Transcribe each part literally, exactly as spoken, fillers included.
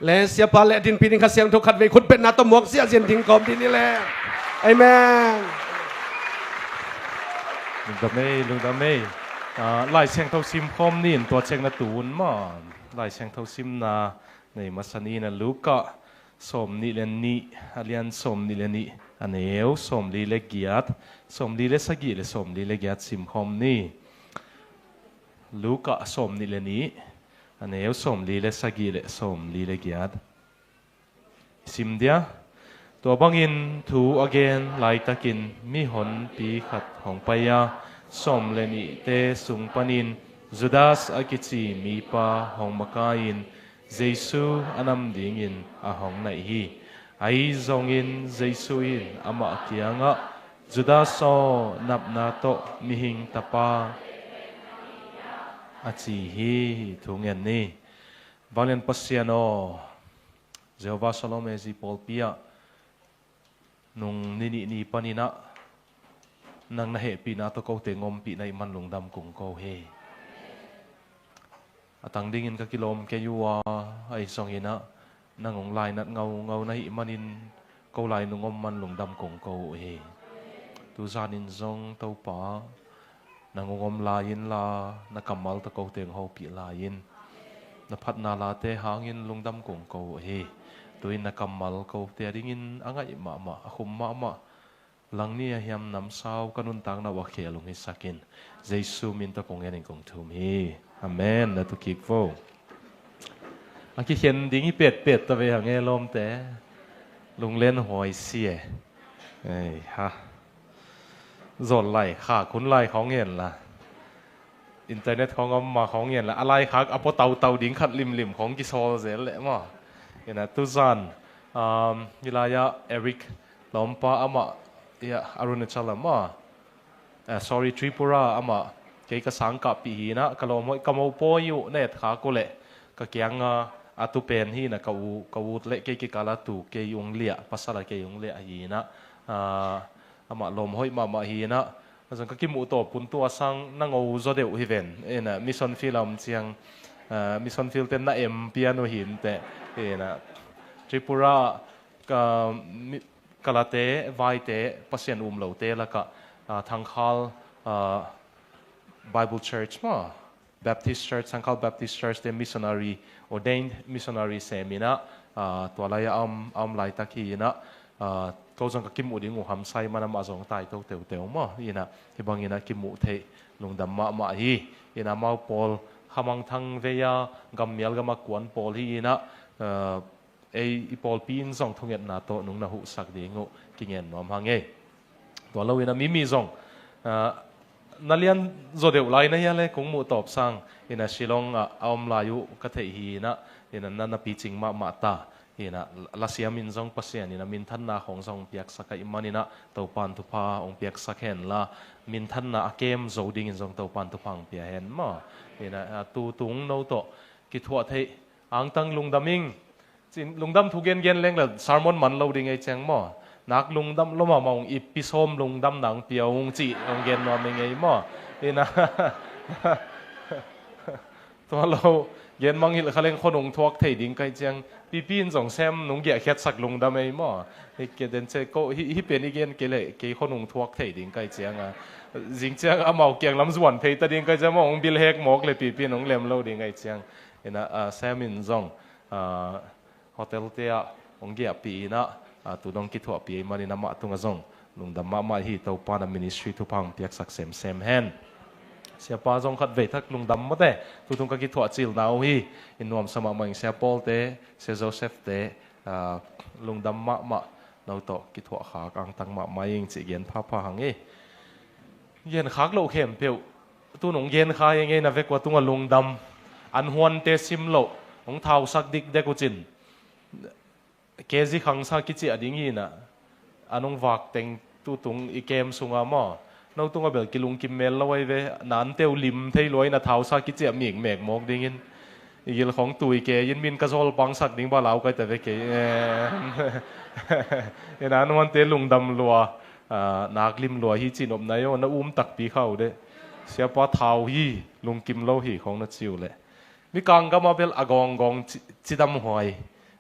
Le siapa le dinpi ding Kha Siangtho khatvei khut betna tawh muak ziahziah ding kawm ding ni le. Amen. Lungdam ei, lungdam ei. Ah, Lai Siangtho sim khawm ni in tua ciang na tun maw. Lai Siangtho simna nei masa ni in a Luka sawm nih le nih, a lian sawm nih le nih, a neu sawm li le giat, sawm li le sagih le sawm li le giat sim khawm ni. Luka sawm nih le nih, a neu sawm li le sagih le sawm li le giat. Sim dia. Tua bangin thu a gen laitakin mihonpi khat hong pai a, sawm le nihte sung panin Judas a kici mipa hong makai-in Jesu a nam dingin a hong naih hi. Ahi zongin Jesu in amah kiangah, "Judas aw, napna tawh mihing tapa," a ci hi. Thu ngen ni. Vanglian Pasian aw, Jehovah Shalom A Z pawlpi ah nung ni nih ni panin ah nang na hehpihna tawh kote ngompih na hih man lungdam kong ko hi. A tang dingin ka kilawm kei uh a, ahi zongin ah nang hong lainat ngaungau na hih manin ko lai nung om man lungdam kong ko uh hi. Tuzanin zong Topa, nang hong om lai inla, na kammal tawh kote hong hopih lai in, na phatna late hangin lungdam kong ko uh hi. Tu-in na kammal kote a dingin a ngaih mahmah, a khum mahmah, langni a hiam namsau ka nuntakna uh a khel hong hisak in. Jesu min tawh kong ngen in kong thum hi. Amen. Na tu kik vo. A kikhen ding hi petpet ta ve hang e lawmte. Lunglen huai si e. Ei ha. Zol lai khak hun lai khawng ngen la. Internet khawng om ma khawng ngen la. A lai khak a pua tautau ding khat limlim khawng kisawl zel leh maw. Ina tuzan, um, hilai-ah Eric lawmpa amah, ia, Arunachal amah, eh, sorry, Tripura amah kei ka sang kahpih hi inah, ka lawm hoih ka mopawi uh na etkhak uh leh ka kianga a tu pen hi inah, ka u, ka ut leh kei kikala tu kei ung liah, pasala kei ung liah hi inah, ah, amah lawm hoih mahmah hi inah. Azong ka kimuh tawp hun tua sang na ngo zaw deuh hi ven. Ina mission field a om ciang, ah, mission field te na em pian uh hi inteh. Ina Tripura ka mi, kalate, vaite, Pasian um lote lakah, ah, Thangkhal, ah, Bible Church maw, Baptist Church, Thangkhal Baptist Church te missionary, ordained missionary sem inah, ah, tua lai-ah a om, a om laitak hi inah, ah, ko zong ka kimuh ding uh hamsa hi man amah zong taito teuteu maw. Inah hih bang inah kimuh theih lungdam mahmah hi. Inah amau pawl khamangthang vei-a gammial gam a kuan pawl hi inah, ah, ei i pawlpi in zong thungetna tawh nung na huhsak ding uh kingen nuam hang ei. Tua lo inah mimi zong, ah, na lian zaw deuh lai na hia le kong muh tawp sang inah Shillong ah a om lai uh ka theih hi inah, inah na, na picing mahmah ta. Inah lasiam in zong Pasian inah minthanna khawng zong piaksak ahih man inah Topan thupha hong piaksak hen la, minthanna a kem zo dingin zong Topan thupha hong pia hen maw. Inah, ah, tu tung no tawh kithuah theih angtang lungdam ing. Cin, lungdam thu gengen leng le sermon man lo ding ei ciang maw. Nak lungdam lo mahmah ung, ippi sawm lungdam nang pia ung cih hong gen nuam ing ei maw. Ina tua lo gen mangilh kha leng khonung thuak thei ding kai ciang, pipi in zong sem nung giahkhiatsak lungdam ei maw. Hih pen i gen kei le kei khonung thuak thei ding kai ciang a, zing ciang amau kiang lam zuan thei ta ding kai ciang maw, hong bilhek mawk le pipi in hong lem lo ding ei ciang. Ina, ah, sem in zong, ah, hotel te ah hong giahpih inah, ah, tu dong kithuahpih ahih manin amah tungah zong lungdam mahmah hi. Topa na ministry thupha hong piaksak semsem hen. Siapa zong khat vei thak lungdam mawte, tutung ka kithuah cilna uh hi. In nuamsa mahmah ing Sia Paul te, Sia Joseph te, ah, lungdam mahmah, no tawh kithuah khak angtang mahmah ing cih gen phapha hang hi. Gen khak loh khempeuh tu nong gen kha ing ei, na vek ua tungah lungdam. An huante sim loh, hong thausak dikdek uh cin. Kezi khangsa kiciah ding hi inah, an hong vak teng tutung i kem sunga maw. No tungah bel kilungkim mel lo ahi ve, na ante uh lim thei lua inah thausa kiciah mikmek mawk dingin. I gil khawng tui kei in min ka zawl pangsak ding bang lau kai ta ve kei. Eh. Ina an huante lungdam lua, ah, nak lim lua hi cih nopna ei aw, na um takpi kha uh deh. Siapa thau hi, lungkim lo hi khawng na ci uh leh. Mikang gam ah bel a gawnggawng ci, cidam huai.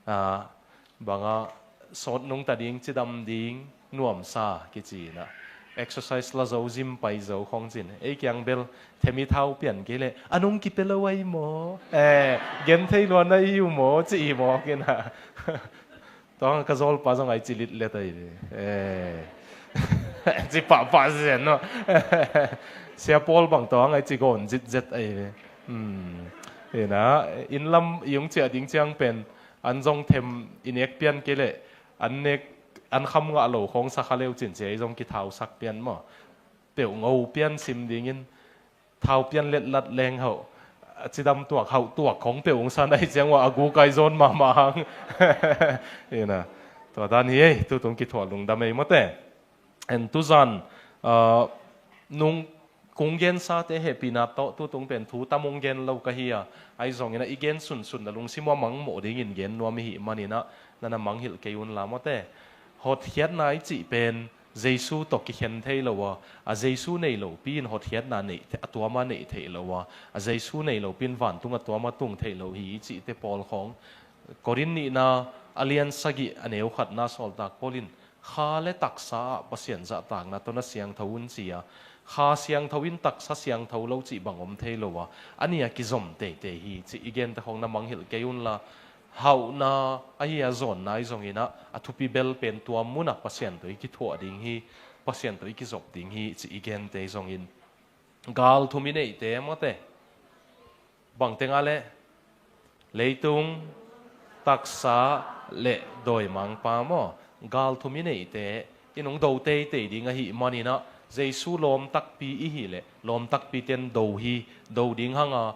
Ah, banga sawt nungta ding, cidam ding, nuamsa kici inah, exercise la zo, gym pai zo khong cin. Ei kiang bel themi thau pian kei leh a nung kipia lo ahi maw? Eh, gen thei lua na hi uh maw? Ci hi maw kinah. Tuang ka zawlpa zong ai ci litlet ahi ve. Eh. Ci pahpah zen no. Sia Paul bang tuang ai ci gawn zitzet ahi ve. Hmm. Ina, inn lam i hong ciah ding ciang pen an zong them i nek pian kei leh an nek, an kham ngah lo khong sa kha leu cin cia i zong kithausak pian maw? Peuh ngo pian sim dingin thau pian letlat leng hauh, a cidam tuak hauh tuak khong peuh ung san ahi ciang ua a gu kai zawn mahmah hang. Ina, tua dan hi ei, tutung kithuah lungdam ei mawte. En tuzan, ah, nung kung gensate hehpihna tawh tutung pen thu tam ung gen lo ka hi a, ahi zongin a i gen sunsun na lungsim ua mangmawh dingin gen nuam i hih maninah nana mangngilh kei un la mawte. Hotkhiatna i cih pen Jesu tawh kikhen thei lo a, a Jesu nei lopi in hotkhiatna neih, a tuama neih theih lo a, a Jesu nei lopi in vantung a tuama tung theih lo hi i cihte pawl khawng. Korin nihna a lian sagih a neu khatna sawltak Paul in kha le taksa ah Pasian zahtakna tawh na siangtho un ci a, kha siangtho in taksa siangtho lo cih bang om thei lo a, a nih a kizom teitei hi cih i gente khawng na mangngilh kei unla, hauhna ahi a zawnna i zonginah a thupi bel pen tua munah Pasian tawh i kithuah ding hi, Pasian tawh i kizop ding hi cih i gente i zongin. Gal thum i neihte mawte. Bang tengah le leitung, taksa le dawimangpa maw? Gal thum i neihte i nung do teitei ding ahih maninah Jesu lawm takpi i hih leh lawm takpi ten do hi, do ding hanga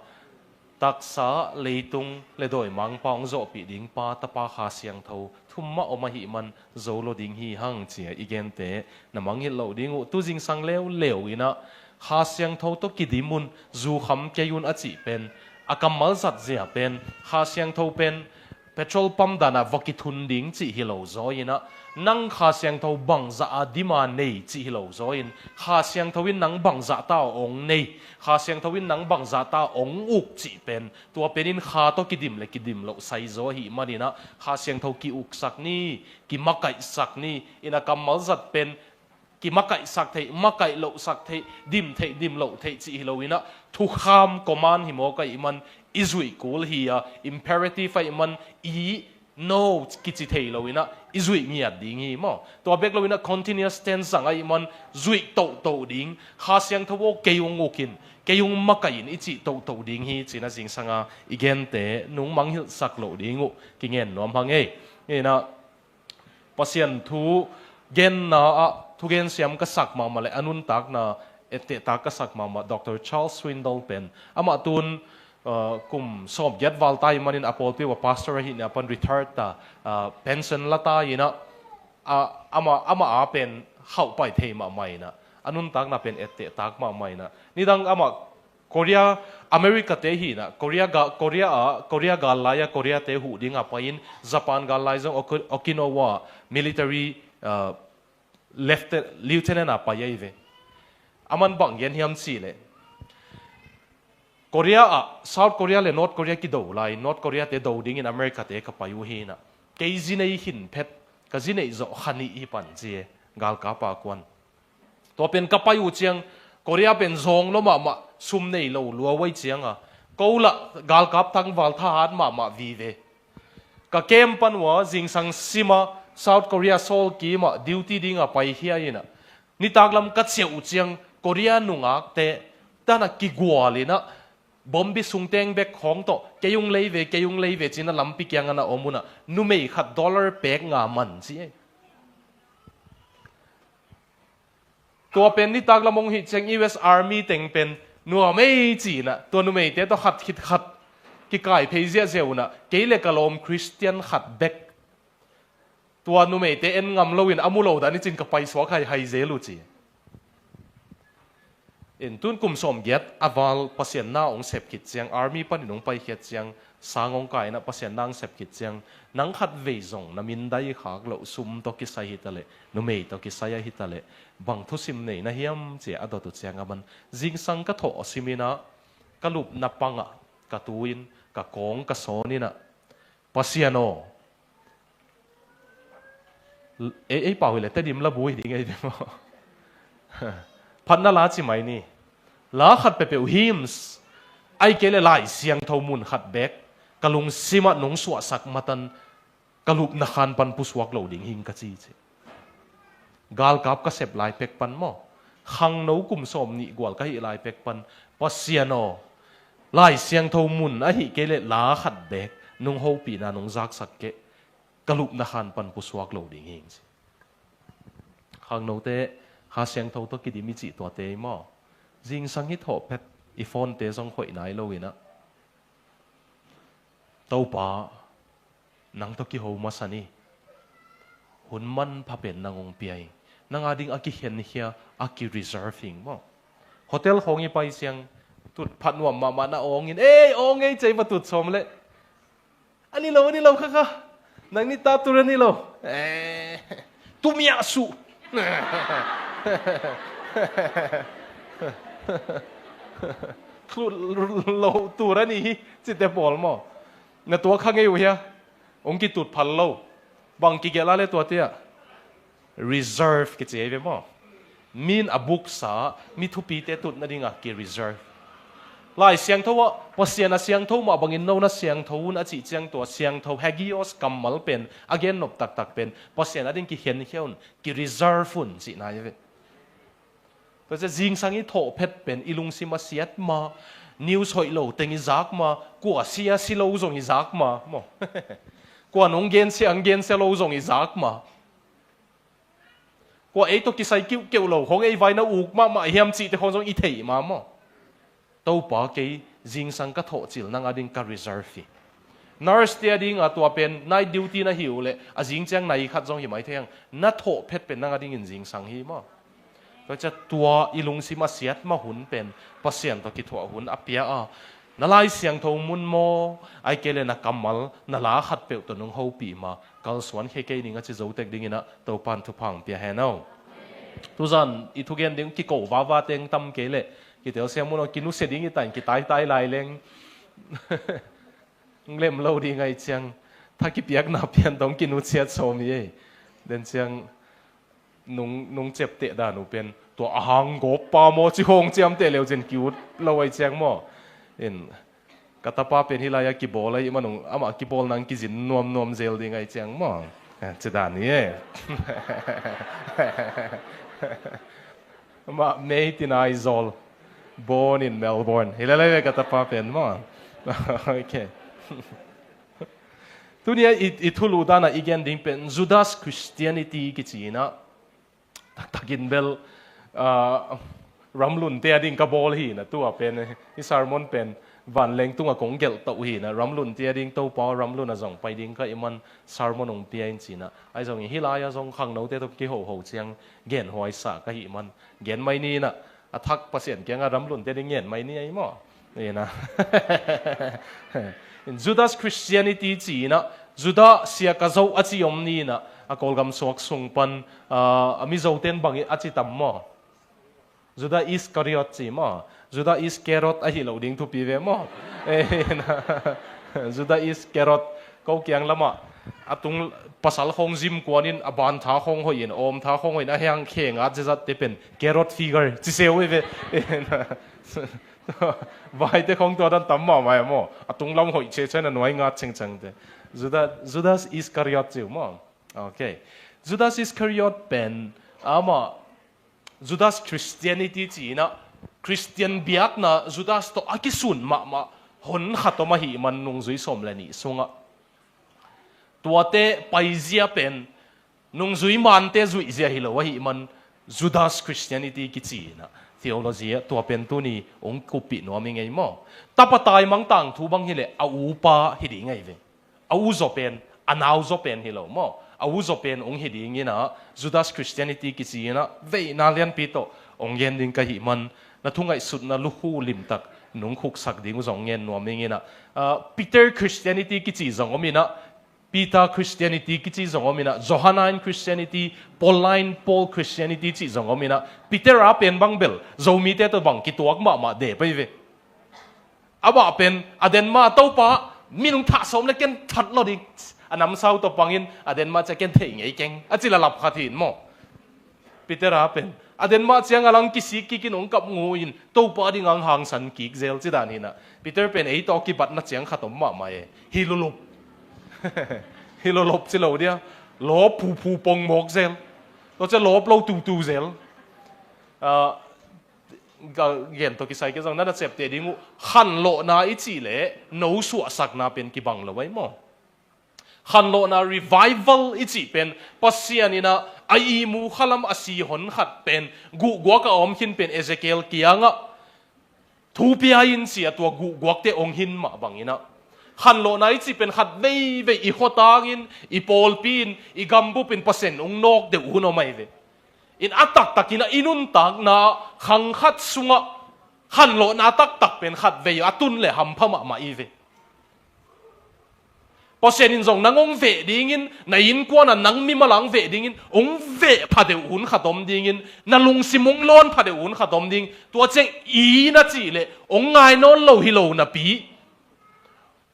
taksa, leitung le dawimangpa hong zawhpih ding Pa, Tapa, Kha Siangtho thum mah om ahih man zo lo ding hi hang cia i gente na mangngilh loh ding uh. Tu zingsang leuleu inah Kha Siangtho tawh kidim un, zukham kei un a cih pen a kammal zatzia pen Kha Siangtho pen petrol pump danah va kithun ding cih hi lo zaw inah nang Kha Siangtho bangzah a dima nei cih hi lo zaw in Kha Siangtho in nang bangzah ta ong nei, Kha Siangtho in nang bangzah ta ong uk cih pen tua penin kha tawh kidim le kidim loh saizaw ahih maninah Kha Siangtho ki-uksak ni, kimakaihsak ni, ina kammal zat pen kimakaihsak theih, makaih lohsak theih, dim theih, dim loh theih cih hi loinah thukham command hi mawk ahih man i zuih kul hi a, imperative ahih man i no kici thei loinah i zuih ngiat ding hi maw? Tua bek loinah continuous tense zang ahih man zuih tohtoh ding, Kha Siangtho aw kei ung ukin, kei ung makaihin i cih tohtoh ding hi cina zingsanga i gente nung mangngilhsak loh ding uh kingen nuam hang ei. Inah Pasian thu genna ah thugen siam ka sak mahmah le a nuntakna ettehtak ka sak mahmah Doctor Charles Swindoll pen amah tun, uh, kum sawmgiat val ta ih manin a pawlpi uh a pastor ahihna pan retired ta, uh, pension la ta inah, uh, amah, amah a pen khauhpai thei mahmah inah a nuntakna pen ettehtak mahmah inah nidang amah Korea, America te hinah Korea ga, Korea ah, Korea gal lai-a Korea te huh ding a pai-in Japan gal lai zong Oki-, Okinawa military, uh, lieutenant a pai ahi ve. Aman bang gen hiam cih leh Korea ah South Korea le North Korea kido lai, North Korea te do dingin America te ka pai uh hinah kei zi nei hin phet, ka zi neih zawh kha nih hi pan ci e, galkap a kuan. Tua pen ka pai uh ciang Korea pen zawng lo mahmah, sum nei lo lua uh ahi cianga ko lah galkap tangval thahat mahmah vive. Ka camp pan uh a zingsang sima South Korea Seoul kimah duty dinga paikhia inah nitaklam ka ciah uh ciang Korea nungakte tanah kigual inah bombi sungteng bek khawng tawh kei ung lei ve, kei ung lei ve cina lampi kiangana om unah numei khat dollar pek nga man ci e. Tua pen nitaklam hong hih ciang U S Army teng pen nuam ei cinah tua numeite tawh khat khit khat kikai phei ziahziah unah kei le ka lawm Christian khat bek tua numeite en ngam loin a mu lo dan icin ka paisuak haihai zel uh ci. In tun kum sawmgiat a val Pasian na hong sep khit ciang, army panin hong paikhiat ciang, sang hong kainah Pasian na hong sep khit ciang, nang khat vei zong na mindai khak loh sum tawh kisai hitaleh, numei tawh kisai ahi taleh, bang thusim nei na hiam cia a dot uh ciang a man zingsang ka thawh a siminah ka lupna pangah ka tuin ka kawng ka sawninah Pasian aw, Ei, ei pau hi le Tedim labu hi ding ei ve maw? Phatna la ci mai ni. La khat peuhpeuh, hymns, ahih kei le Lai Siangtho mun khat beek ka lungsim ah nong suahsak matan ka lupna khan pan pusuak lo ding hing ka ci ci. Galkap ka sep lai pek pan maw, khangno kum sawmnih gual ka hih lai pek pan, Pasian aw, Lai Siangtho mun ahih kei le la khat beek nong hopihna nong zaksak kei, ka lupna khan pan pusuak lo ding hing ci. Khangnote Kha Siangtho tawh kidim i cih tuate hi maw, zingsang i thawh phet, i phone-te zong hoih nai lo in ah, Topa, nang tawh kiho masa ni. Hun manpha pen nang hong pia hi. Nang a ding a kikhenkhia, a ki-reserve hi maw. Hotel khawng i pai ciang, tutphah nuam mahmah na awng in, ei, awng ei, cei va tut sawm leh, a ni lo, a ni lo kha kha. Nang ni ta tur a ni lo. Eh, tumiah suh. Thlut lo tur a ni hi, cite pawl maw. Na tuak kha ngei uh hia? Hong kitut phal lo. Bang kigelh a le tuate ah, reserve kici ei ve maw. Min a buksa, mi thupite tutna ding a ki-reserve. Lai Siangtho ah, Pasian a siangtho mah bangin no na siangtho un a cih ciang tua siangtho, hagios kammal pen, a gennop taktak pen, Pasian a ding kikhenkhia un, ki-reserve un cihna hi ve. Tua ciang zingsang i thawh phet pen i lungsim a siat ma, news hoih lo teng i zak ma, kua sia si lo zong i zak ma maw. Kua nong gensia, ang gensia lo zong i zak ma. Kua ei tawh kisai kiuhkeuh lo khawng ei vai na uk mahmah hiam cihte khawng zong i theih ma maw. Topa, kei zingsang ka thawhcil nang a ding ka reserve hi. Nurse-te a ding a tua pen night duty na hi uh leh a zing ciang nai khat zong hi mai thei ang, na thawh phet pen nang a dingin zingsang hi maw. Tua ciang tua i lungsim a siat ma hun pen Pasian tawh kithuah hun a pia a, na Lai Siangtho mun maw, ahih kei le na kammal, na la khat peuh tawh nong hopih ma, kalsuan khe kei ning a ci zo tek dingin ah Topan thupha hong pia hen aw. Tuzan i thugen ding kiko vava teng tam kei leh, kitelsiam mun aw, kinusia ding i tan kitaitai lai leng, lem lo ding ahih ciang, tha kipiakna pian tawh kinusiat sawm hi ei. Den ciang nung, nung ciapteh dan uh pen, tua a hang gawp pa maw ci hong ciamteh leu cin ki-ut lo ahih ciang maw. In, ka tapa pen hih lai-ah kibawl ahih manung, amah kibawl nang kizin nuamnuam zel ding ahih ciang maw. Eh, ci dan hi e. Amah made in Aizawl, born in Melbourne. Hi lai lai ve ka tapa pen maw. Ok. Tuni-a i, i thulu dana i gen ding pen Judas Christianity kici-in ah, taktakin bel, ah, ramlunte a ding ka bawl hi na, tua pen, i sermon pen vanleng tunga kong gelh toh hi na, ramlunte a ding Topa ramlun a zong pai ding ka hih man sermon hong pia in ci na, ahi zongin hih lai-ah zong khangnote tawh kihoho ciang genhuai sa ka hih man gen mai ni na, a thak Pasian kiangah ramlunte ding ngen mai ni ahi maw. Ina. Judas Christianity ci-in ah, Judah sia ka zoh a ci om ni-in ah, a Kawlgam suak sung pan, ah, a Mizoten bang a ci tam maw? Judah Iscariot ci maw? Judah Iscariot ahi lo ding thupi ve maw? Ina. Judah Iscariot, ko kiang lamah a tung pasal khawng zim kuanin, a ban tha khawng hoihin, awm tha khawng hoihin, a hiang khengat ziazat te pen carrot figure ci seu hi ve. Vaite khawng tua dan tam mahmah e maw. A tunglam hoih cecen a nuai ngat cengceng te. Judas, Judas Iscariot ci uh maw. Ok. Judas Iscariot pen amah Judas Christianity ci-in ah, Christian biakna Judas tawh a kisun mahmah hon khat om ahih man nungzui sawm le nih sungah. Tuate paizia pen nungzui mante zuihzia hi lo ahih man Judas Christianity kici-in ah, theology ah tua pen tuni hong kuppih nuam i ngei maw. Tapa taimang tangthu bang hileh a upa hi ding ahi ve. A u zaw pen, a nau zaw pen hi lo maw. A u zaw pen hong hi dingin ah, Judas Christianity kici-in ah, veina lianpi tawh hong gen ding ka hih man, na thu ngaihsutna lukhu limtak nong khuksak ding uh zong ngen nuam ing in ah, ah, Peter Christianity kici zong om in ah, Peter Christianity kici zong om in ah, Johannine Christianity, Pauline, Paul Christianity cih zong om in ah, Peter a pen bang bel Zomite tawh bang kituak mahmah de pai ve. Amah pen a den ma, Topa, minung thah sawm le ken that lo ding. A namsau tawh pangin a den mah ciang ken thei ngei keng a ci lalap khat hi in maw. Peter a pen a den mah ciang a lang kisik kikin hong kap ngu in Topa ding ang hangsan kik zel ci dan hi in ah. Peter pen ei tawh kibatna ciang khat om mahmah e. Hi lulup. Hi lulup ci lo dia. Lawp phuphu pong mawk zel. Tua ciang lawp lo tutu zel. Ah, ka gen tawh kisai kei zong na na ciapteh ding uh, khanlawhna i cih leh no suahsakna pen kibang lo ai maw. Khanlawhna revival i cih pen Pasian in ah a ihmu khalam a si hon khat pen guhguak a om khin pen Ezekiel kiangah thu pia in ci a tua guhguakte hong hin mah bangin ah khanlawhna i cih pen khat veivei i khuatangin i pawlpi in i gambup in Pasian hong nawk deuh hun om ai ve. In a taktakin ah i nuntakna khang khat sungah khanlawhna taktak pen khat vei a tun le hampha mahmah i ve. Pasian in zong nang hong veh dingin, na innkuan ah nang mimal ah hong veh dingin, hong veh pha deuh hun khat om dingin, na lungsim hong lawn pha deuh hun khat om ding. Tua ciang i na cih leh hong ngai nawn lo hi lo napi,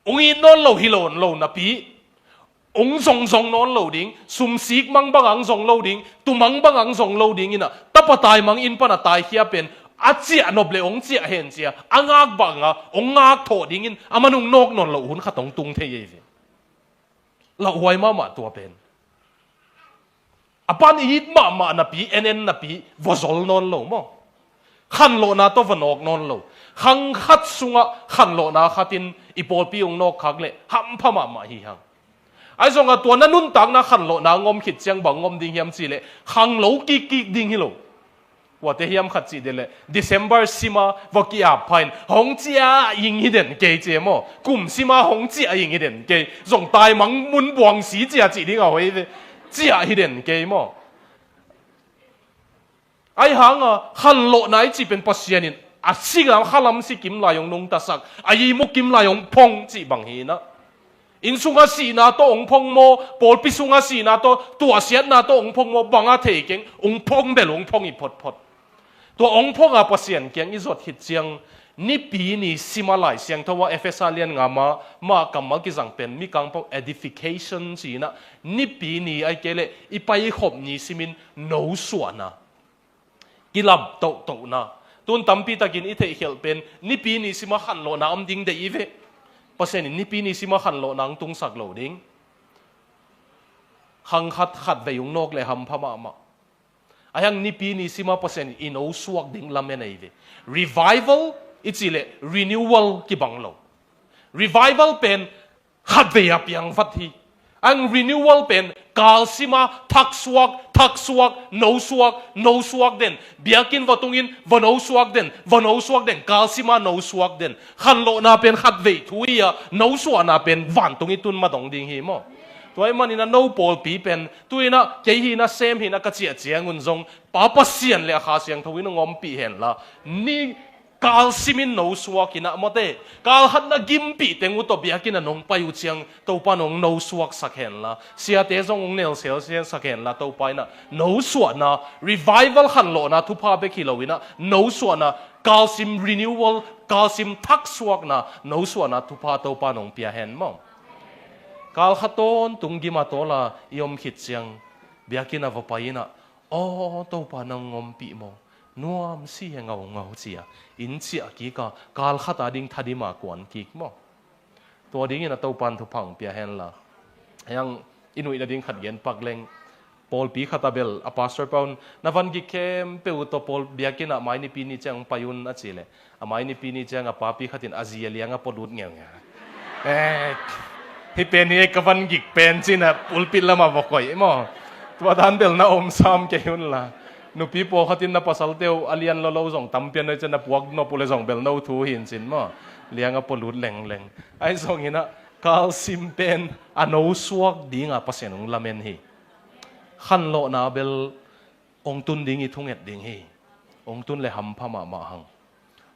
hong it nawn lo hi lo, lo napi, hong zongzong nawn lo ding, sumsik mang bang ang zong lo ding, tumang bang ang zong lo ding in ah, tapa taimang inn pan a taikhia pen a ciah nop le hong ciah hen cia a ngak banga hong ngak thawh dingin a man hong nawk nawn lo hun khat hong tung thei ei ve. Lauhuai mahmah tua pen. A pan i it mahmah napi, en en napi, vawzol nawn lo maw. Khanlawhna tawh va nawk nawn lo. Khang khat sungah khanlawhna khatin i pawlpi hong nawk khak leh hampha mahmah hi hang. Ahi zongah tua na nuntakna khanlawhna ngom khit ciang bang ngom ding hiam cih leh khang lo kikkik ding hi lo. Kuate hiam khat cih dih leh December sima va ki-ap pha in hong ciah ing hi den kei ci e maw. Kum sima hong ciah ing hi den kei. Zong taimang mun buang si ciah cih ding a hoi ve. Ciah hi den kei maw. Ahi hanga khanlawhna i cih pen Pasian in a singam khalam si kim lai hong nungtasak, a ihmu kim lai hong phong cih bang hi in ah. Inn sunga sihna tawh hong phong maw, pawlpi sunga sihna tawh, tuahsiatna tawh hong phong maw, bang a thei keng, hong phong bel hong phong hi photphot. Tua hong phong a Pasian kiang i zot khit ciang, Nipi ni sima Lai Siangtho ah Efesa lian nga ma, ma kammal kizang pen, Mikang pau edification ci in ah, Nipi ni ahih kei leh i paikhop ni simin no suahna. Kilap tohtohna. Tun tampi takin i theihkhialh pen, Nipi ni sima khanlawhna om ding deih i ve. Pasian in Nipi ni sima khanlawhna hong tungsak lo ding. Khang khat khat vei hong nawk le hampha mahmah. Ahi hang Nipi ni sima Pasian in i no suak ding lamen ei ve. Revival i cih leh renewal kibang lo. Revival pen khat vei a piang vat hi. Ang renewal pen kalsima thaksuak, thaksuak, no suak, no suak den. Biakinn va tungin va no suak den, va no suak den, kalsima no suak den. Khanlawhna pen khat vei thu hi a, no suahna pen vantung i tun madong ding hi maw. Tua ahih manin a no pawlpi pen, tu in ah, kei hi in ah, sem hi in ah ka ciah ciangun zong, Pa Pasian le a Kha Siangtho in hong ompih hen la. Ni kalsimin no suak in ah mawte. Kalkhatna gimpih teng uh tawh biakinn ah nong pai uh ciang Topa nong no suaksak hen la. Siate zong hong nelsel siansak hen la Topa in ah. No suahna, revival khanlawhna thupha bek hi lo in ah. No suahna, kalsim renewal, kalsim thaksuakna, no suahna thupha Topa nong pia hen maw. Kalkhat tawntung gim a tawla i om khit ciang biakinn ah va pai in ah. Aw, Topa nang ompih maw. Nuam si e ngaungau cia. Inn ciah kik a, kalkhat a ding thadim a kuan kik maw. Tua dingin a Topan thupha hong pia hen la. Hiang i nuih nading khat gen pak leng. Pawlpi khat a bel, a pastor pa un, na van gik khempeuh uh tawh pawl biakinn ah mai Nipi ni ciang pai un a ci leh. A mai Nipi ni ciang a papi khat in a zi a liang a pua lut ngeungeu. Eh, hih pen hi e ka van gik pen ci in ah pulpit lam ah va koih maw. Tua dan bel na om sam kei un la. Nupi pawlkhat in na pasalte uh a lian lolo zong tam pian noi ciang na puak nop uh leh zong bel no thu hi in cin maw. Liang a pua lut lengleng. Ahi zongin ah kalsim pen a no suak ding a Pasian hong lamen hi. Khanlawhna bel hong tun ding hi, thunget ding hi. Hong tun le hampha mahmah hang.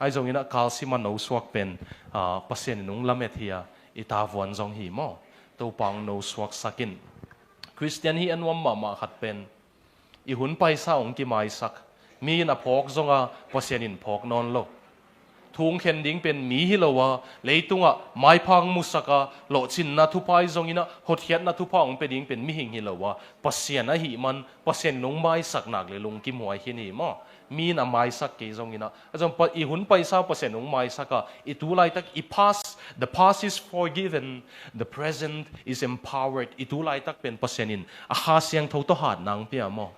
Ahi zongin ah kalsim a no suak pen, ah, Pasian in hong lamet hi a, i tavuan zong hi maw. Topa hong no suaksak in. Khristian hih a nuam mahmah khat pen i hun paisa hong kimaisak. Mi in a phawk zong a, Pasian in phawk nawn lo. Thu hong khen ding pen mi hi lo a, leitungah maipha hong musak a, lawhcinna thupha hi zongin ah, hotkhiatna thupha hong pia ding pen mihing hi lo a, Pasian ahih man, Pasian in hong maisak nak leh lungkimhuai khin hi maw. Mi in a maisak kei zongin ah, a zong pa, i hun paisa Pasian in hong maisak a, i tu laitak i past, the past is forgiven, the present is empowered. I tu laitak pen Pasian in a Kha Siangtho tawh hatna hong pia maw.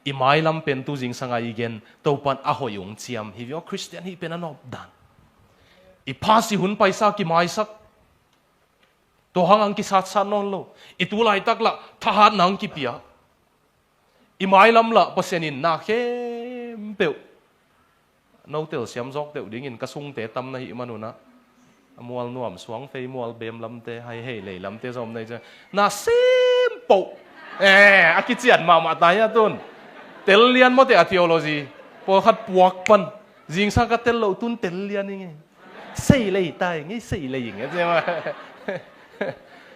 I mailam pen tu zingsang a i gen, Topa'n a hoih hong ciam hi ve aw. Khristian hih pen a nop dan. I past, i hun paisa kimaisak. Tua hang hong kisatsat nawn lo. I tu laitak lah thahatna hong kipia. I mailam lah Pasian in na khempeuh, no telsiam zawk deuh dingin ka sungte tam na hih man un ah, a mual nuam suang fei mual beem lamte, hai hei lei lamte zong om na hi ciang, na sem poh. Eh, a kician mahmah ta hi a tun. Tel lian mawte a theology. Pawlkhat puak pan. Zingsang ka tel loh tun tel lian ing e. Sei lei ta ing e, sei lei ing e.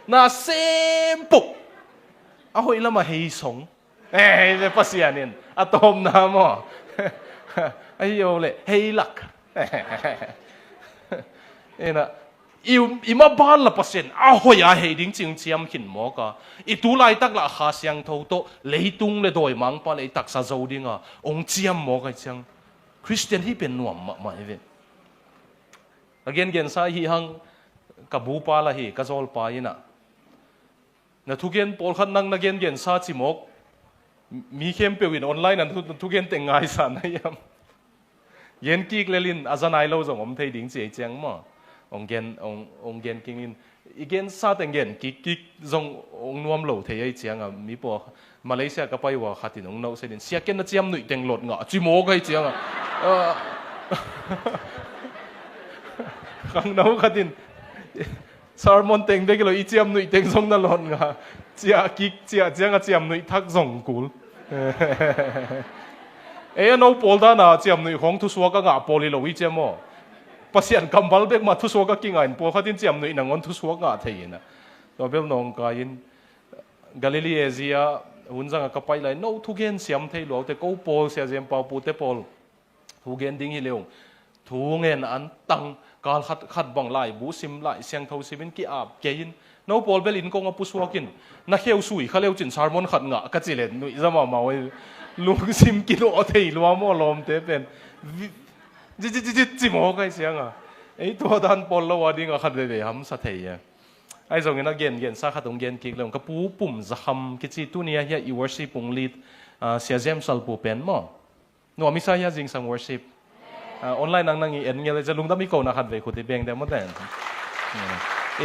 Na sem poh. A hoih lamah hei song. Eh, hei le Pasian in a tawpna maw. Ahi o le, hei lak. Ina, i, i maban la Pasian a hoih a hei ding cing ciam khin mawk a. I tu laitak lah Kha Siangtho tawh leitung le dawimangpa le i taksa zo dinga hong ciam mawk a hi ciang. Khristian hih pen nuam mahmah hi ve. A gengensa hih hang ka bupa la hi, ka zawlpa ina. Na thugen pawlkhat nang na gengensa ci mawk. Mi khempeuh in online an thu, thugen teng ngaisa na hiam. Gen kik lel in a za nai lo zong om thei ding ci ei ciang maw. Ong gen, ong, ong gen king in. I gensa teng gen kik kik zong ong nuam lo thei ei ciang a. Mi pawl Malaysia ka pai ua khat in ong nauhset in. Sia ken na ciamnuih teng lot ngah ci mawk ei ciang a. Ah. Khangno khat in. Sermon teng bek hi lo, i ciamnuih teng zong na lawn nga. Ciah kik, ciah ciang a ciamnuih thak zong kul. Ei a no pawl dana ciamnuih khawng thusuak a ngah pawl hi lo i ciam aw. Pasian kammal bek mah thusuak a kingah in pawlkhat in ciamnuih nangawn thusuak ngah thei ina. Tua bel nawngkai in Galilee Asia hun zanga ka pai lai no thugen siam thei luaute ko pawl sia ziam paupute pawl. Thu gen ding hi leung. Thu ngen an tang kal khat khat bang laibu sim lai siangtho simin ki-ap kei in. No pawl bel inn kong a pusuak in. Na kheu sui kha leu cin sermon khat ngah ka ci le nuih za mahmah ui. Lungsim kilawh thei lua maw lawmte pen. Zit zit zit zit ci maw kai siang a. Ei tua dan pawl lo a ding a khat veve hamsa thei a. Ai zongin a gen gen sa khat ung gen kik leung ka pu Pum Za Kham kici tuni a hia i worship ung lead, ah, Sia James Salpu pen maw. Nuam i sa hia zingsang worship? Ah, online nang nang i en ngel i za lungdam i kona khat vei khut i beng deuh maw ten.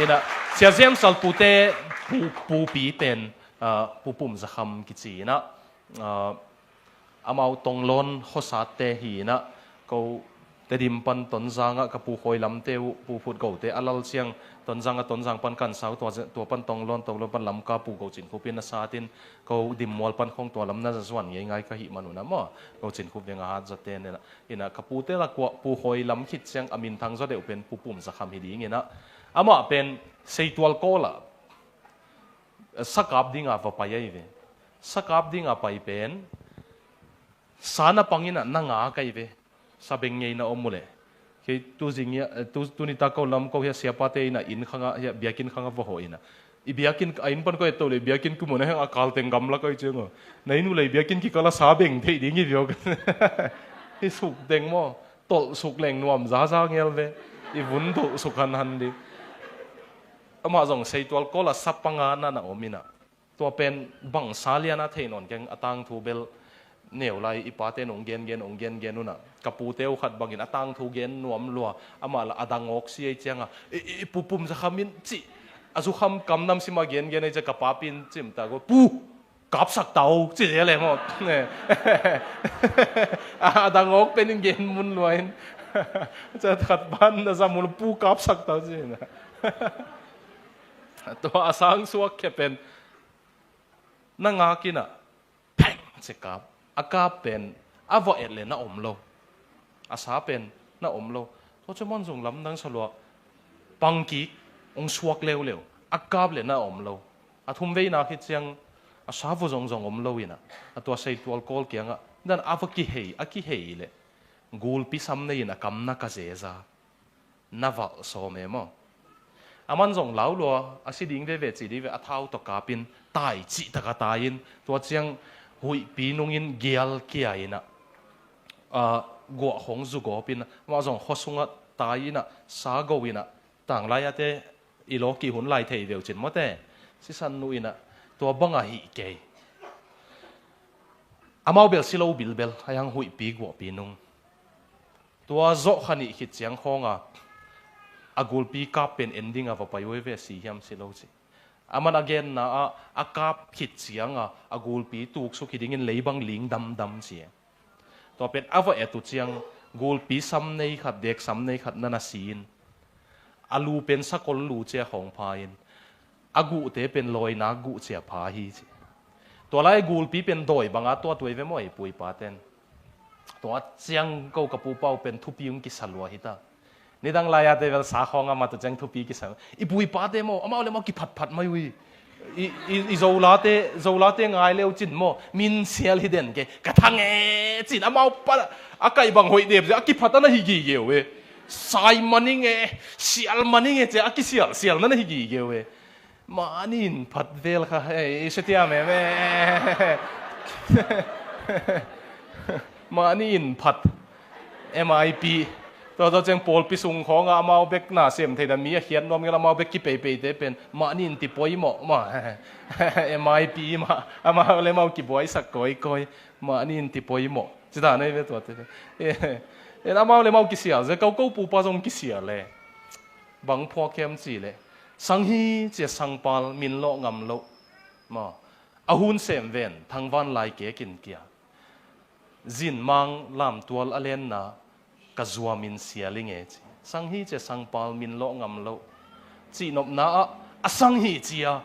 Ina, Sia James Salpute pu, pupi pen, ah, Pu Pum Za Kham kici ina, ah, amau Tonglawn khosate hi ina, ko Tedim pan Tonzang ah ka pu Khawi Lamte uh, Pu Phut Gote a lal ciang Tonzang ah Tonzang pan kan sau tua, tua pan Tonglawn, Tonglawn pan Lamka Pu Go Cin Khup in a satin ko Dim Mual pan khong tua lam na za zuan ngei ngai ka hih man un a maw. Go Cin Khup veng a hat zate nena. Ina ka pute la kuah Pu Khawi Lam khit ciang a minthang zaw deuh pen Pu Pum Za Kham hi ding ina. Amah pen Seitual Kawl ah sakap dinga va pai ahi ve. Sakap dinga pai pen sa na pang ina na nga kai ve. Sabeng ngeina om uh leh. Kei tu zing hia, eh, tu, tu nitak ko lam ko hia siapate ina inn khanga hia biakinn khanga va hawh ina. I biakinn a inn pan ko et to leh biakinn kum uh na heng a kal teng gamla ko i ciang uh. Na inn uh leh biakinn kikala sabeng theih ding i viau kan. Hi suk teng maw. Tolh suk leng nuam zaza ngel ve. I vun tolh suk hanhan ding. Amah zong Seitual Kawl a sa panga na na om ina. Tua pen bangsa liana thei nawn keng a tangthu bel neu lai i pate nong gen gen nong gen gen una ka pute uh khat bangin a tangthu gen nuam lua amah la a dang awk si ei cianga i, i, i Pu Pum Za Kham in cih a zukham kam nam sima gen gen ei cia ka papi in cimta ko pu kapsak tau ci zel e maw. A dang awk pen in gen mun lua in cia khat ban na za mun pu kapsak tau ci na. Tua a sang suak khe pen na ngak ina pheng ci kap a kap pen a va et le na om lo. A sa pen na om lo. Tua cia man zong lamdang sa lua pangkik ong suak leuleu a kap le na om lo. A thum veina khit ciang a sa va zong zong om lo ina a tua Seitual Kawl kianga dan a va kihei a kihei le Gulpi sam nei-in a kam na ka zeza, na valh sawm e maw. Aman zong lau lua, a si ding veve ci ding ve, a thau tawh kapin tai cihtak a tai-in, tua ciang huihpi nungin gial kia-in ah, a, guah khong zugawpin, amah zong khua sungah tai-in ah, sa go-in ah, tanglai-ate i lawki hun lai thei veu cin mawte. Sisan nu in ah, tua bang ahi kei. Amau bel si lo bilbel, a hiang huihpi guahpi nung. Tua zawh kha nih khit ciang khawnga, a gulpi kap pen en dinga va pai uh e ve, si hiam si lo ci. Aman a genna ah, a kap khit cianga, a gulpi tuksuk hi dingin leibang ling damdam ci e. Tua pen a va et uh ciang, gulpi sam nei khat, dek sam nei khat na na si-in, a lu pen sakol lu cia khawng pha-in, a guhte pen lawinak guh cia pha hi ci. Tua lai gulpi pen dawi banga tuat uh e ve maw, i pu i paten. Tua ciang ko ka pupa uh pen thupi hong kisa lua hi ta. Nidang lai-ate bel sa khawng a mat uh ciang thupi kisa. I pu i pate maw, amau le amau kiphatphat mai uh hi. I, i, i Zolate, Zolate ngai leu cin maw, minsial hi den ke, ka thang e cin, amau pa, a kaih bang hoih dep cia, a kiphat a na hi gige uh e. Sai maning e, sial maning e cia, a kisial, sial na na hi gige uh e. Mahni in phat vel kha, eh, i sia tiam e me. Mahni in phat. M I P. Tua, tua ciang pawlpi sung khawnga amau bek na sem thei dan mi a khiat nuam ngel amau bek kipeipeite pen. Mahni in ti poimawh mah. M I P mah. Amau le amau kibuaisak kawikawi. Mahni in ti poimawh. Ci dan ei ve tuate. Eh, eh, amau le amau kisial. Ze ko ko pupa zong kisial le. Bang phuak hiam ci le. Sang hi cia sangpal min lawh ngam loh. Maw. A hun sem ven. Thangvan lai kekin kia. Zinmang lamtual a lenna ka zuamin sial i nge ci. Sang hi cia sangpal min lawh ngam loh. Cihnopna ah a sang hi cia,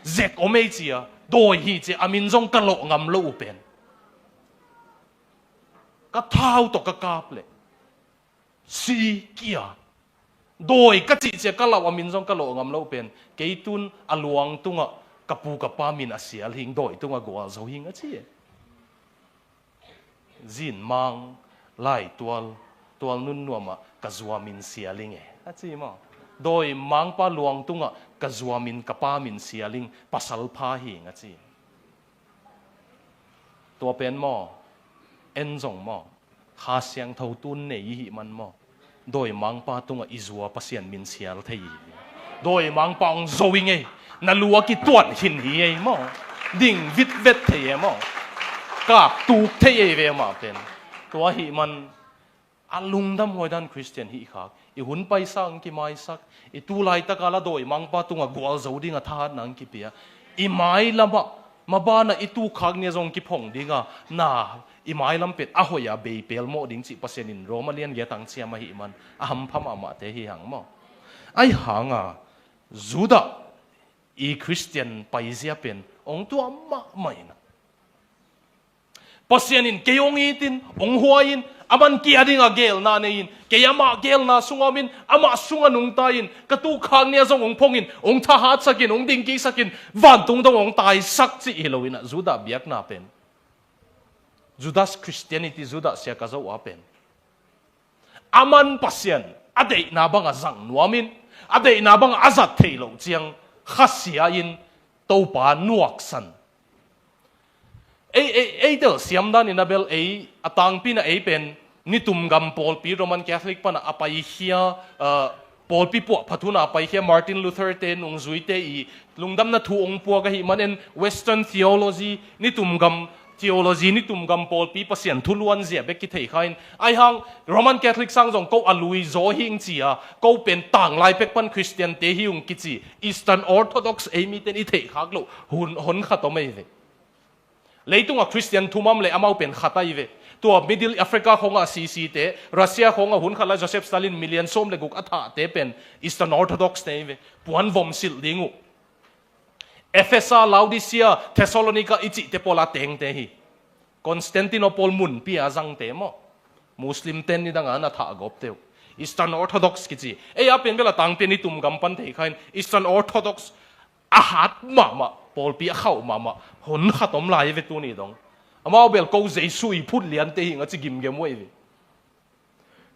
zek om ei cia, dawi hi cia, a min zong ka lawh ngam loh uh pen. Ka thau tawh ka kap leh. Si kia. Dawi ka cih cia ka lauh a min zong ka lawh ngam loh pen. Kei tun a luang tungah ka pu ka pa min a sial hing dawi tungah gualzo hing a ci e. Zinmang laitual, tual nunnuamah ka zuamin sial ing e. A ci maw. Dawi mangpa luang tungah ka zuamin ka pa min sial ing pasal pha hing a ci. Tua pen maw, en zong maw, Kha Siangtho tun nei i hih man maw. Dawi mangpa tungah i zua Pasian min sial thei i. Dawi mangpa hong zo i ngei. Na lu a kituan khin hi ei maw. Ding vitvet thei e maw. Kap tuk thei ei ve mah pen. Tua hih man a lungdam huai dan Khristian hih khak. I hun paisa ang kimaisak. I tu laitaka la dawi mangpa tungah gualzo ding a thahatna ang kipia. I mailamah, mabanah i tu khak nia zong kiphong dinga. Na, i mailam pet a hoih a beipel mawh ding cih Pasian in Roma lian giat ang ciam ahih man. A hampha mahmahte hi hang maw. Ahi hanga, Judah i Khristian paizia pen. Ong tua mahmah ina. Pasian in kei hong itin, hong huai-in, a man kia ding a gelna nei-in, kei amah gelna sungah om in, amah sungah nungta-in, ka tukhak nia zong hong phong in, hong thahatsak in, hong dingkiksak in, vantung dong hong taisak cih hi lo in a Judah biakna pen. Judas Christianity, Judah sia ka zoh a pen. A man Pasian a deihna bangah zang nuamin, a deihna bangah a zat theih loh ciang khasia in Topa nuaksan. Ei, ei, ei tel siam dan in a bel ei a tangpi in a ei pen nitum gam pawlpi Roman Catholic pana a paikhia, ah, pawlpi puah phat huna a paikhia Martin Luther te nungzuite i lungdamna thu ong puak ahih manin Western theology, nitum gam theology, nitum gam pawlpi Pasian thuluan zia bek kithei kha in. Ahi hang Roman Catholic sang zong ko a lui zaw hing cia, ko pen tanglai pek pan Christian te hi ung kici, Eastern Orthodox ei miten i theih khak loh hun, hon khat om ei ve. Leitungah Christian thumam le amau pen khat ahi ve. Tua Middle Africa khongah sisite, Russia khongah hun khat lai Joseph Stalin million sawm le guk a thahte pen Eastern Orthodox te ahi ve. Puan vom silh ding uh. Efesa, Laodicea, Thessalonica i cihte pawla tengte hi. Constantinople munpi a zangte maw. Muslim ten nidanga na thah gawpte uh. Eastern Orthodox kici. Ei a pen bela tangpi a nitum gam pan thei kha in Eastern Orthodox a hat mahmah, pawlpi a khauh mahmah, hon khat om lai ve tuni dong. Amau bel ko Jesu i phut liante hi nga ci gimgem uh ei ve.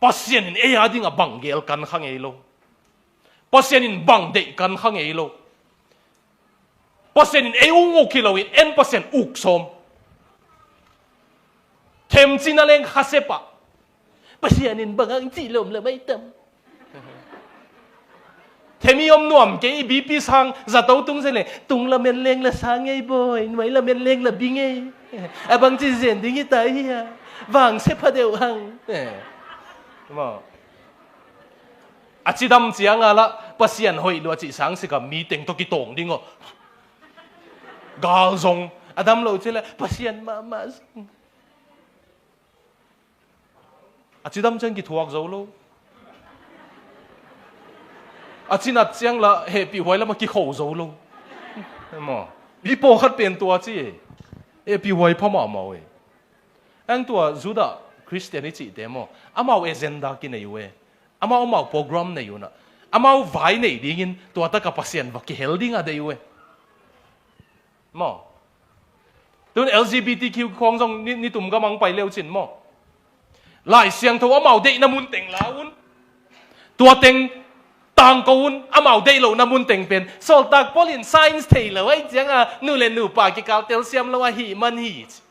Pasian in ei a dingah bang gel kan kha ngei lo. Pasian in bang deih kan kha ngei lo. Pasian in ei ung uk hi loin en Pasian uk sawm. Themcina leng khasepah. Pasian in bang ang cih lawm lam ai tam. Themi om nuam kei, i B P sang zato tung zen le, tung lamen leng la sang ei bawi, nuai lamen leng la bing ei. A bang ci zen ding hi ta hia. Vang se pha deuh hang. Eh. Maw. A cidam cianga lah Pasian hoih lua cih sang sika mi teng tawh kitawng ding aw. Gal zong a dam lo ci le Pasian mahmah zong. A cidam ciang kithuak zo lo. A cinat ciang lah hehpihhuai lamah kikho zo lo. Maw. I pawlkhat pen tua ci e. Hehpihhuai pha mahmah uh e. Ang tua Judah Christian i cihte maw, amau agenda kinei uh e. Amau amau program nei uh na. Amau vai nei dingin tua taka Pasian va kihel dinga dei uh e. Maw. Tun L G B T Q khawng zong ni, nitum gamang pai leu cin maw. Lai Siangtho amau deihna mun teng la un. Tua teng tangko un, amau deih lohna mun teng pen. Sawltak Paul in science thei lo ahih cianga, nu le nupa kikal telsiam lo ahih man hi ci.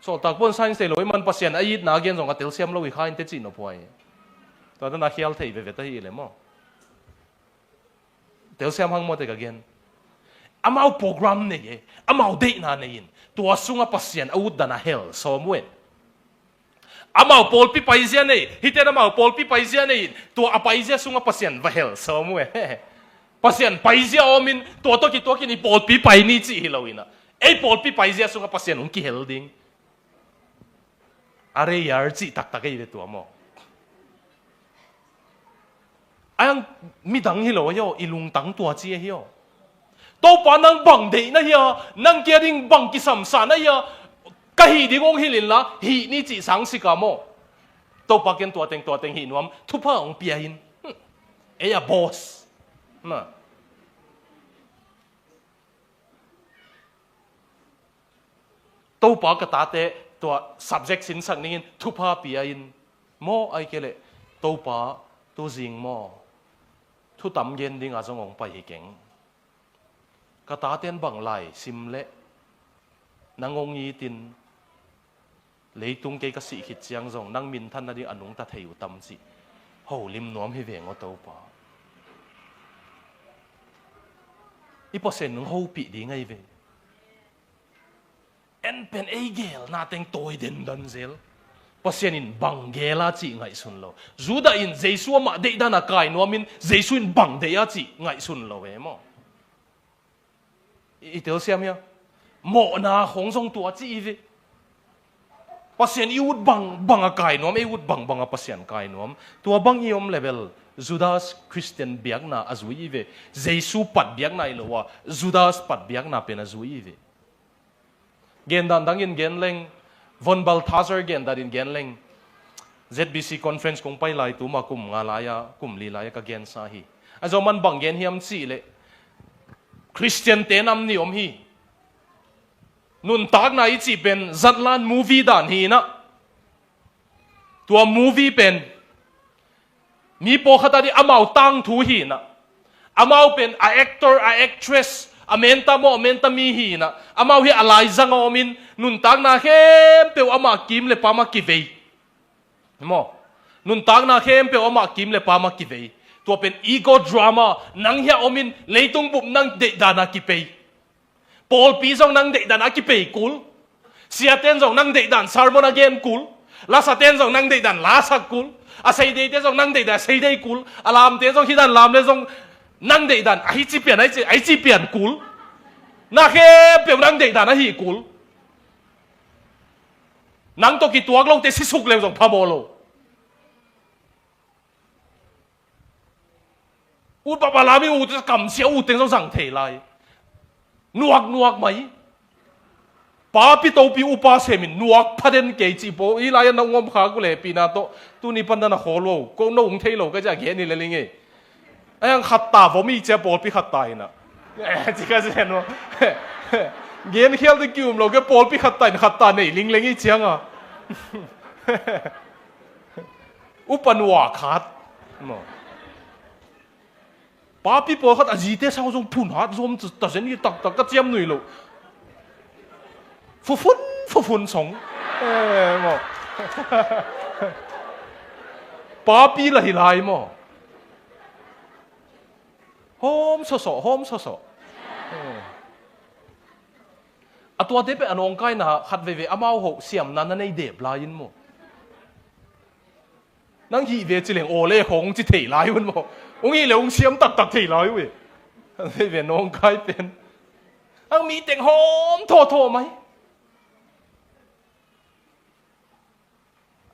Sawltak Paul in science thei lo ahih man Pasian a itna gen zong a telsiam lo hi kha in teci nop huai. Tua tana khial thei veve ta hi le maw. Telsiam hang mawte ka gen. Amau program nei e, amau deihna nei in, tua sunga Pasian a utdan a hel sawm uh e. Amau pawlpi paizia nei, hiten amau pawlpi paizia nei in, tua a paizia sunga Pasian va hel sawm uh e. Pasian paizia awmin, tua tawh kituakin i pawlpi pai ni cih hi lo ina. Ei pawlpi paizia sunga Pasian hong kihel ding. A rei yar cih taktak ei ve tua maw. Ayang midang hi lo ahi aw, i lungtang tua ci ahi aw. Topa nang bang deihna hi a, nang kia ding bang kisamsahna hi a, ka hih ding hong hilh inla, hih ni cih sang sika maw. Topa ken tua teng tua teng hih nuam, thupha hong pia in. Hmm. Ei a boss. Na. Topa ka tate tua subject sinsak ningin thupha pia in maw, ai kei leh Topa tuzing maw, thutam gen dinga zong hong pai hi keng. Ka taten bang lai sim leh nang hong itin leitung kei ka sih khit ciang zong nang minthan nading a nungta thei uh tam cih holim nuam hi veng aw Topa. I Pasian nung hopih ding ahi ve. En pen ei gelna teng tawi dendan zel. Pasian in bang gel a cih ngaihsun lo. Judah in Jesu amah deihdan a kai nuamin Jesu in bang deih a cih ngaihsun lo e maw. I, i telsiam hia? Mawhna khong zong tua ci i ve. Pasian i ut bang bang a kai nuam, ei ut bang bang a Pasian kai nuam. Tua bang i om level Judas Christian biakna a zui i ve. Jesu pat biakna i lo a Judas pat biakna pen a zui i ve. Gendan dangin gen leng, von Balthasar gendan in gen leng, Z B C conference kong pai lai tuma kum nga lai-a, kum li lai-a ka gensa hi. A zo man bang gen hiam cih leh, Christian te nam ni om hi. Nuntakna i cih pen zatlan movie dan hi na. Tua movie pen mi pawlkhat a dih amau tangthu hi na. Amau pen a actor, a actress, a menta maw, a menta mi hi na. Amau hi a laizang a omin nuntakna khempeuh amah kim le pam a kivei. Maw? Nuntakna khempeuh amah kim le pam a kivei. Tua pen ego drama, nang hi a omin leitung bup nang deihdan a kipei. Pawlpi zong nang deihdan a kipei kul. Siaten zong nang deihdan sermon a gen kul. Lasaten zong nang deihdan lasak kul. A seideite zong nang deihdan a seidei kul. A lamte zong hih dan lam le zong nang deihdan ahi ci pian, ahi ci, ahi ci pian kul. Na khempeuh nang deihdan ahi kul. Nang tawh kituak lote sisuk leu zong phamawh lo. Ut pahpah lam i ut kamsia ut teng zong zang thei lai. Nuak nuak mai. Papi topi upa semin nuak pha den kei cih pawl i lai-a na ung om kha ku le pina tawh tuni pan na na khawl lo ko na ung thei lo ka ciah gen ni le ling ei. Ayang khatta vom i cia pawlpi khatta ina. Eh, ci ka zen maw. Gen khial ding ki um lo ke pawlpi khatta in khatta nei ling leng i cianga. Upa nua khat maw. Papi pawlkhat a zite sau zong phun hat zom ta zen hi taktak ka ciam nui lo. Fufun fufun song. Eh, maw. Papi la hi lai maw. Hawm sawsawh, hawm sawsawh. Eh. A tuate peh a nawngkaina khat veivei amau hoh siamna na nei dep lai in maw. Nang hih ve ci leng aw le khawng ci thei lai un maw. Ung hih le ung siam taktak thei lai uh e. Hih ve nawngkai pen ang mi teng hawm thawthaw mai.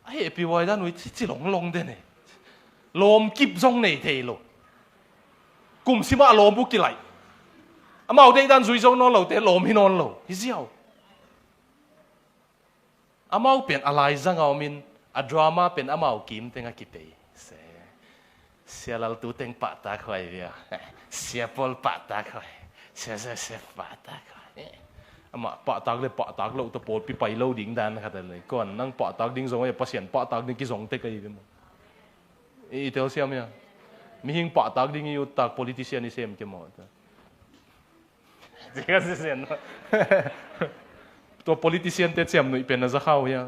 A hehpih huai dan uh i ci, ci longlong den e. Lawm kip zong nei thei lo. Kum simah lawm uh kilaih. Amau deihdan zui zo nawn lote lawm hi nawn lo hi ziau. Amau pen a laizang a omin a drama pen amau kim teng a kipei. Se, Sia Laltu teng pahtak huai via. Sia Paul pahtak huai. Sia Joseph pahtak huai. Amah pahtak le pahtak loh tawh pawlpi pai lo ding dan khat a lei. Kuan nang pahtak ding zong a, Pasian pahtak ding kizong tek ahi ve maw. I, i telsiam hia? Mihing pahtak ding i uttak politician i sem ke maw. Tua politician te ciamnuih pen a za khau hia?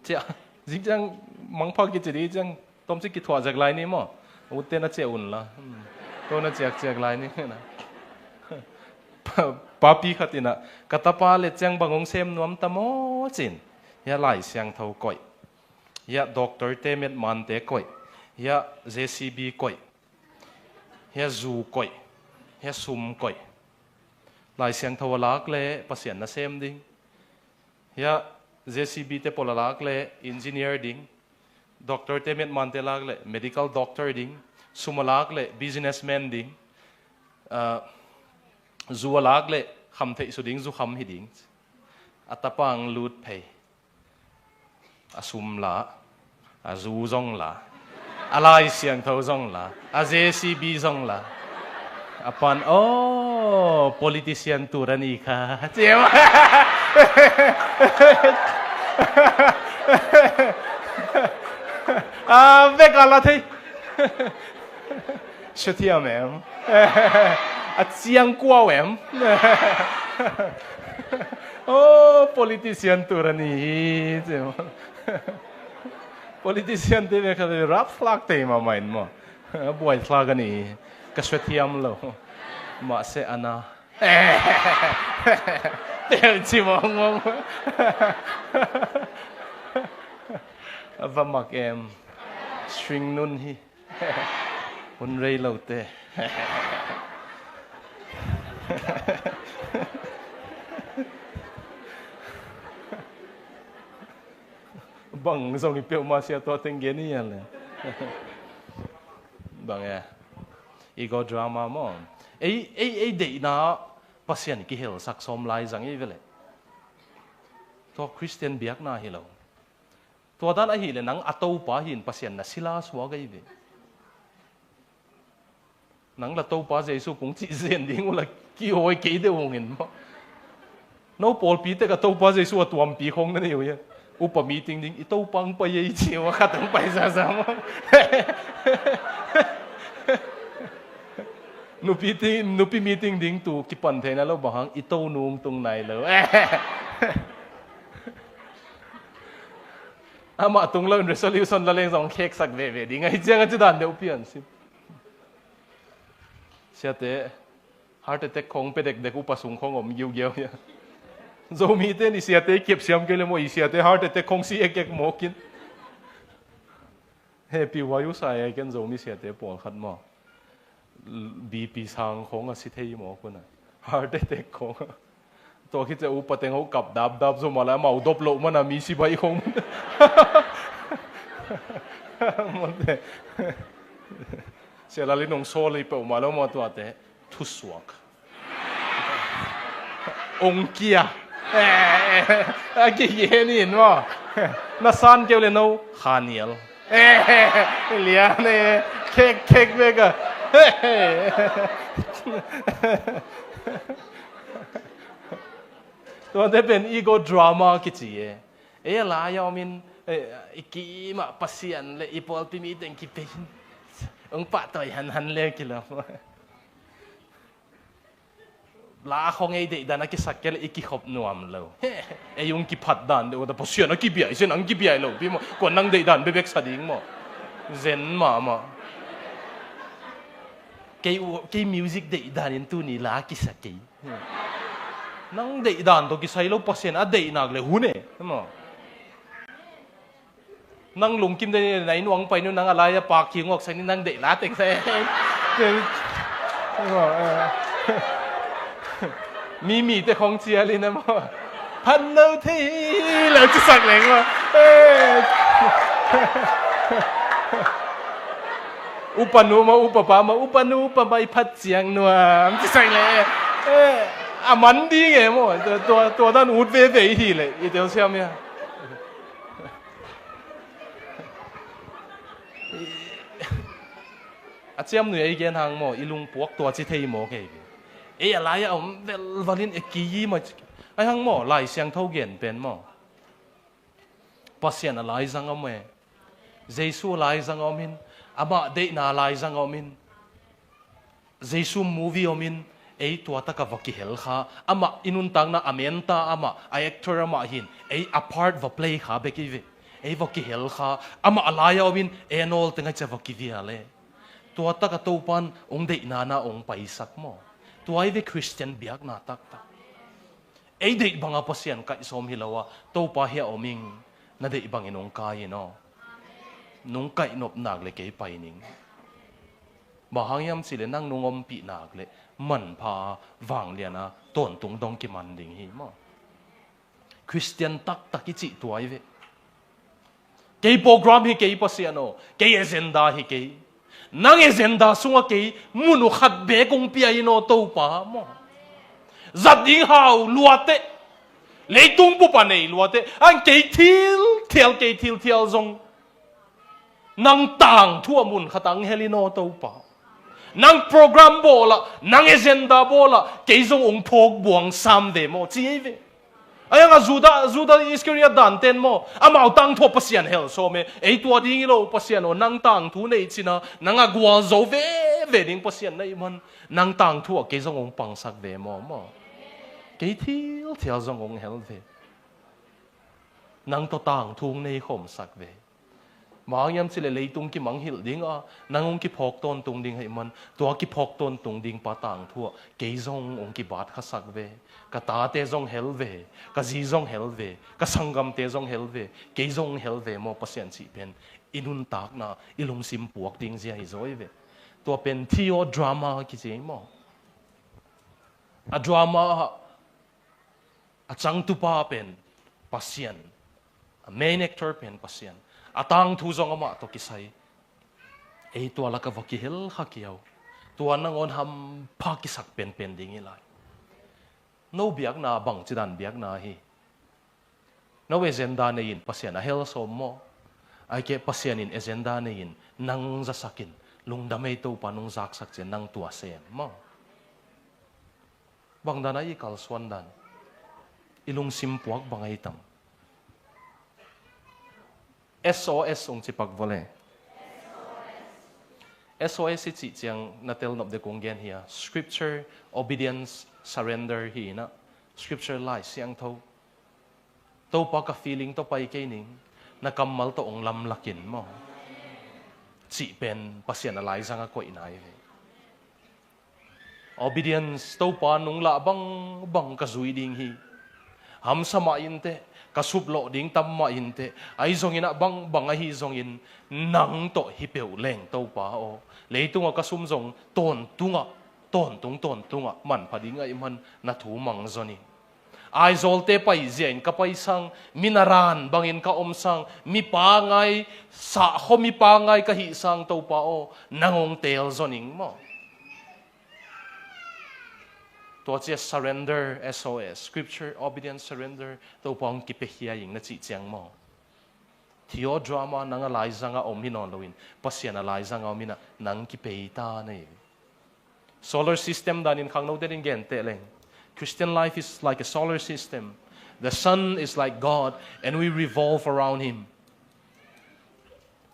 Ciah, zing ciang mangpha kici dih ciang tomcik kithuah zek lai ni maw? Utte na ciah un la. Hmm. Tua na ciak ciak lai ni. Pa, papi khat inah, ka tapa le ciang bang hong sem nuam ta maw cin. Hia Lai Siangtho koih. Hia doctor te metmante koih. Hia J C B koih. Hia zu koih. Hia sum koih. Lai Siangtho a lak le Pasian na sem ding. Hia J C B te pol a lak le engineer ding. Doctor te metmante lak le medical doctor ding. Sum a lak le businessman ding. Ah, zu a lak le khamtheih su ding, zu kham hi ding. A tapa ang lut phei. A sum la, a zu zong la, a Lai Siangtho zong la, a J C B zong la. A pan, oh, politician tur a ni kha. Ciam. A, vek a la thei. Suathiam em? A ciang kuau em? Oh, politician tur a ni hi, ci maw. Politician te ve kha ve rap thlak te mahmah in maw. A buai thlak a ni hi. Ka suathiam lo. Mahse ana. Tel ci mawngmawng. A va mak em? String nun hi. Hun rei lote. Bang zong i peuhmah sia tua teng gen i a le. Bang e. Ego drama maw. Ei, ei, ei deihna Pasian kihelsak sawm lai zang i ve le. Tua Khristian biakna hi lo. Tua dan ahih leh nang a Topa hi-in Pasian na sila suak ahi ve. Nang la Topa Jesu kong cih zen ding uh la kihawi kei deuh hong in maw. No pawlpi tek a Topa Jesu a tuampi khong na nei uh hia? Upa meeting ding, i Topa hong pai ei ci uh a khat hong pai zaza maw. Nupi ting, nupi meeting ding tu kipan theihna lo bang hang i to nung tung nai lo. Amah tung lo in resolution la leng zong kheksak veve ding ahi ciang a ci dan deuh pian si. Siate, heart attack khong pe dekdek upa sung khong om giugiau hia? Zomite ni siate kep siam kei le maw, i siate heart attack khong si ekek mawkin. He pi huai usa e ken Zomi siate pawlkhat maw. B P sang khong a si thei maw kuna. Heart attack khong. Tua khit cia upa teng ho kap dapdap zo mah lai amau dop loh mana mi si baih khong. Mawte. Sia lalin hong sawl i peuhmah lo maw tuate. Thusuak. Ong kia. A kigen in maw. Na san keu le no. Khanial. Lian e. Khek khek bek a. Tuate pen ego drama kici e. Ei a lai a om in, eh, i kimah Pasian le i pawlpi mi teng kipei in. Ong pahtawi hanhan le kila. La khong ei deihdan a kisak kei le i kikhop nuam lo. Ei ung kiphat dan deuh a ta Pasian a kibiai sia nang kibiai lo pi maw. Kuan nang deihdan bebek sa ding maw. Zen mahmah. Kei, kei music deihdan in tuni la kisak kei. Nang deihdan tawh kisai lo Pasian a deihnak le hun e. Maw. Nang lungkim de na inn uang pai nu nang a lai a pak hi ngawk sak ni nang deih la teng sa e. Mi mi te khong cial in a maw. Phan lo thei lo ci sak leng maw. Upa nu maw upa pa maw upa nu upa pa i phat ciang nuam ci sak leng. A man ding e maw. Tua, tua dan ut veve i hi le i tel siam ia. A ciamnuih a i gen hang maw, i lungpuak tua ci thei maw kei. Ei a lai-ah om velvalin e ki yi mai. Ai hang maw, Lai Siangtho gen pen maw, Pasian a laizang om e. Jesu a laizang om in, amah deihna a laizang om in, Jesu movie om in, ei tua taka va kihel kha. Amah i nuntakna a menta amah, a actor amah hin, ei a part va play kha bek i ve. Ei va kihel kha. Amah a lai-a om in, e nawl teng ai cia va kivial e. Tua taka Topan ong deihna na ong paisak maw? Tua i ve Khristian biakna taktak. Ei deih banga Pasian kaih sawm hi lo a, Topa hia om ing, na deih bangin ong kai in aw. Nong kaih nop nak le kei pai ning. Bang hang hiam cih le nang nong ompih nak le manpha vangliana tawntung dong kiman ding hi maw? Khristian taktak i cih tua i ve. Kei program hi kei Pasian aw, kei agenda hi kei. Nang agenda sungah kei mun uh khat bek ong pia in aw Topa maw. Zat ding hau luateh. Leitung bup a nei luateh. An kei thil thial, kei thil thial zong nang tangthu a mun khat ang hel in aw Topa. Nang program bawlah, nang agenda bawlah, kei zong ong phawk buang sam ve maw, ci ei ve. Ai hang a Judah, Judah Iscariot dan ten maw, amau tangthu a Pasian hel sawm e. Ei tua ding i lo Pasian aw, nang tangthu nei cina, nang a gualzo veve ding Pasian na i man, nang tangthu a kei zong ong pangsak ve maw, maw. Kei thil thial zong ong hel ve. Nang tawh tangthu ong nei khawmsak ve. Bang hang hiam cih le leitung kimangngilh ding a, nang ong kiphawk tawntung ding hei man, tua kiphawk tawntung ding pa tangthu ah kei zong ong kibat khasak ve. Ka tate zong hel ve, ka zi zong hel ve, ka sanggamte zong hel ve, kei zong hel ve maw Pasian cih pen i nuntakna, i lungsim puak ding zia hi zaw i ve. Tua pen theodrama kici ei maw. A drama ah a cangtupa pen Pasian, a main actor pen Pasian, a tangthu zong amah tawh kisai. Ei tua laka va kihel kha kiau. Tua nangawn hampha kisak penpen ding i lai. No biakna bangci dan biakna hi? No agenda nei in Pasian a hel sawm maw? Ai keh Pasian in agenda nei in nang zasak in, lungdam ei Topa nong zaksak cian nang tua sem maw? Bang dan a i kalsuan dan, i lungsim puak bang a i tam? S O S ong cipak vawle. S O S i cih ciang na tel nop dek ong gen hi a, scripture, obedience, surrender hi inah. Scripture, Lai Siangtho. Topa ka feeling tawh pai kei ning, na kammal tawh ong lamlakin maw, cih pen Pasian a laizang a koihna i ve. Obedience, Topa nung lah bangbang ka zui ding hi. Hamsa mah inteh, ka suplawh ding tam mah inteh, ahi zongin ah bangbang ahi zongin nang tawh hi peuh leng Topa aw. Leitungah ka sum zong tawntungah, tawntung tawntungah manpha ding ahih man na thu mang zon in. Aizawlte paizia in ka paisang, mi naran bangin ka omsang, mi pangai, sahkhaw mi pangai ka hihsang Topa aw, nang ong teel zon ing maw? Tua cia surrender, S O S, scripture, obedience, surrender, Topa ong kipekhia ing na cih ciang maw? Theodrama nang a laizanga om hi nawn loin, Pasian a laizanga om inah nang kipei ta na hi. Solar system danin khangnote din genteh leng, Christian life is like a solar system. The sun is like God, and we revolve around him.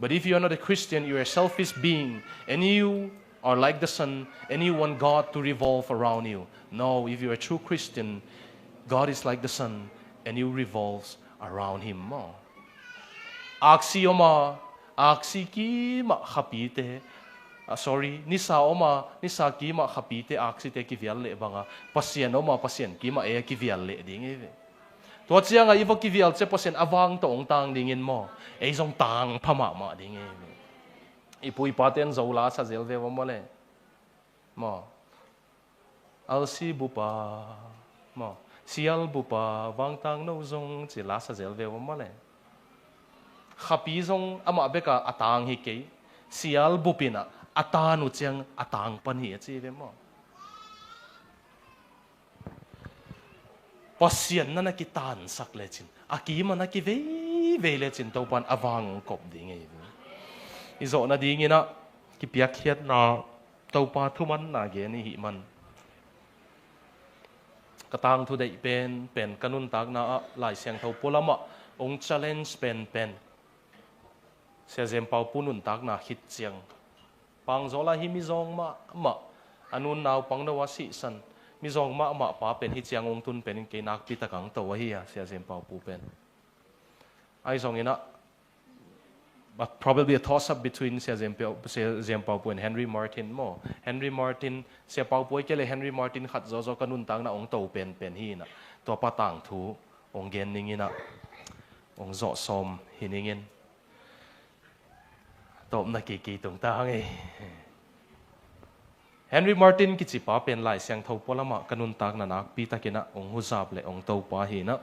But if you are not a Christian, you are a selfish being, and you are like the sun, and you want God to revolve around you. No, if you are a true Christian, God is like the sun, and you revolves around him maw. Aksi om a, aksi kimah khapite, ah, sorry, nisa om a, nisa kimah khapite aksite kivial leh banga, Pasian om a, Pasian kimah ei a kivial leh ding ei ve. Tua cianga i va kivial cia Pasian a vang tawh ong tang dingin maw, ei zong tang pha mahmah ding ei ve. I pu i paten Zo la sa zel ve va maw le? Maw? Alsi bupa, maw, sial bupa, vangtang no zong ci la sa zel ve va maw le? Khapi zong amah beka a tang hi kei. Sial bupin ah a tan uh ciang a tang pan hi a ci ve maw? Pasian na na kitansak lecin, a kima na kiveivei lecin Topan a vang kop ding ei ve. I zawh nadingin ah kipiakkhiatna, Topa thumanna gen i hih man. Ka tangthu deih pen pen ka nuntakna ah Lai Siangtho pualamah hong challenge penpen Sia Zem Pau Pu nuntakna khit ciang pangzaw lai hi. Mizawng mahmah, a nun naupang no a sihsan, mizawng mahmah pa pen hi ciang hong tun pen in kei nakpi tak ang to ahi a, Sia Zem Pau Pu pen. Ahi zongin ah, but probably a toss-up between Sia Zem Pau, Sia Zem Pau Pu and Henry Martyn maw. Henry Martyn, Sia Pau Pu ahi kei le Henry Martyn khat zawzaw ka nuntakna hong to penpen hi in ah, tua pa tangthu hong gen ning in ah, hong zawh sawm hi ning in. Tawpna kiki tung ta hang ei. Henry Martyn kici pa pen Lai Siangtho pualamah ka nuntakna nakpi takin ah hong huzap le hong to pa hi in ah,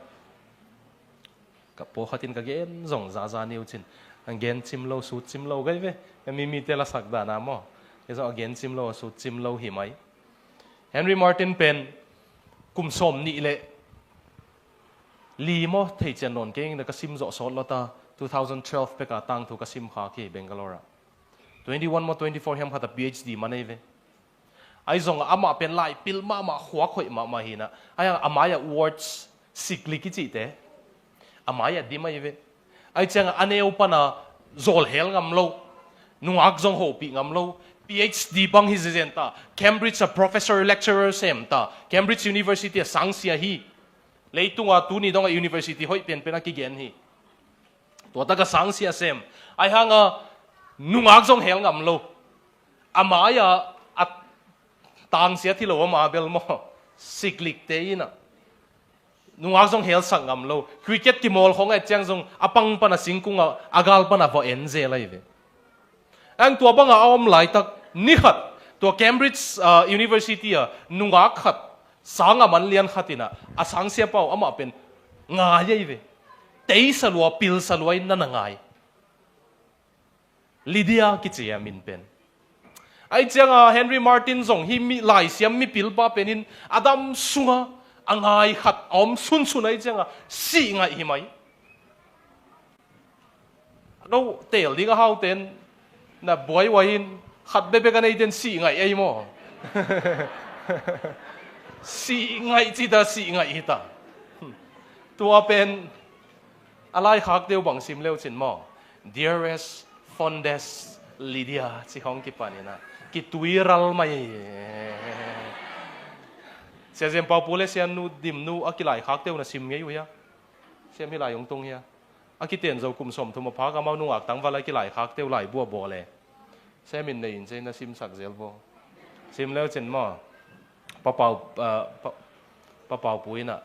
ka pawlkhat in ka gen zong zaza ni uh cin, a gen cim lo, sut cim lo gai ve. Ka mi mite lasak dan a maw, kei zong a gen cim lo, a sut cim lo hi mai. Henry Martyn pen kum sawm nih le li maw, thei cian nawn kei ing, na ka sim zawh sawt lo ta, two thousand twelve pek a tangthu ka sim khak hi Bangalore ah. Twenty-one maw twenty-four hiam khat a PhD man ei ve. Ahi zong amah pen laipil mahmah, khuak hoih mahmah hi in ah, ahi a mai-ah warts, siklik i cihte, a mai-ah dim ahi ve. Ahi ciangah a neu pana zawlhel ngam lo, nungak zong hopih ngam lo, PhD bang hi zenzen ta, Cambridge ah professor lecturer sem ta, Cambridge University ah sangsia hi. Leitunga tuni dongah university hoih penpen a kigen hi. Tua tak a sangsia sem, ahi hanga nungak zong hel ngam lo, a mai-ah a tangsiat hi lo a, ma bel maw, siklikte in ah nungak zong helsak ngam lo. Cricket kimawl khong et ciang zong a pang pana singkung ah, a gal pana va en zel ahi ve. Ang tua banga a om laitak, ni khat tua Cambridge, ah, University ah nungak khat, sang a man lian khat in ah, a sangsia pau amah pen ngai ahi ve. Teisa lua, pilsa lua in na na ngai. Lydia kici a min pen. Ahi cianga Henry Martyn zong hi mi, laisiam mipil pa pen in a dam sunga a ngai khat a om sunsun ahi cianga sih ngaih hi mai. No teel ding a hau ten na buai uai in, khat bebek a nei ten sih ngaih ahi maw? Sih ngaih cita, sih ngaih hita. Tua pen a laikhak deuh bang sim leu cin maw, Dearest, fondest Lydia, ci khong kipan in ah, kitui ral mai. Sia Zem Pau Pu le Sia Nu Dim Nu a kilaikhak deuh na sim ngei uh hia? Siam hi lai hong tung hia? A kiten zo kum sawmthum a phak amau nungak tangval a kilaikhak deuh lai buabaw le. Sia min nei in cia na simsak zel baw. Sim leu cin maw? Pa Pau, ah, Pa, Pa Pau Pu in ah,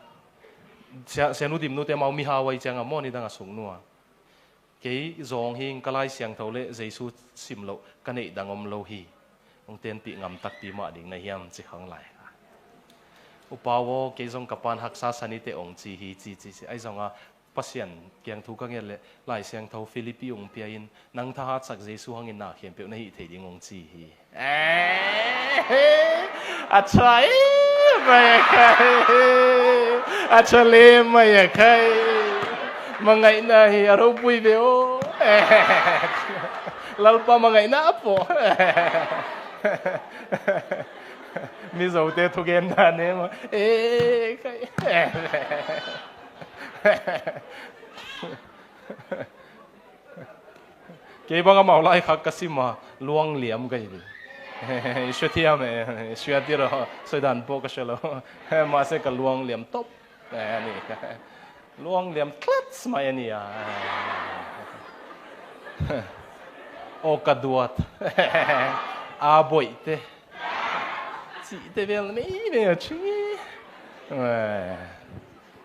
Sia, Sia Nu Dim Nu te amau mihau ahi cianga maw, ni dang a suk nua. Kei zawng hing, ka Lai Siangtho le Jesu sim loh ka neih dang om lo hi. Hong tenpih ngam takpi mah ding na hiam, ci khang lai. U Pau aw, kei zong ka pan haksa sa ni teh hong ci hi, ci, ci, ci. Ahi zonga Pasian kiang thu ka nget leh Lai Siangtho Philippi hong pia in, nang thahatsak Jesu hangin na khempeuh na hih thei ding hong ci hi. Eh, a tha e mai a khai. A tha le mai a khai. Mangaihna hi a ropui ve aw. Lalpa mangaihna a pawh. Mizote thugenna ne maw. Eh, khai. Kei bang amau laikhak ka sim a, luang liam ka hi. I sua thiam e, i sua ti ro, soi dan pawh ka sua lo. Mahse ka luang liam top. Eh, ni. Luang liam tlat mai a ni a. Aw ka duat. A boih te. Cihte vel nei nei a ci. Eh.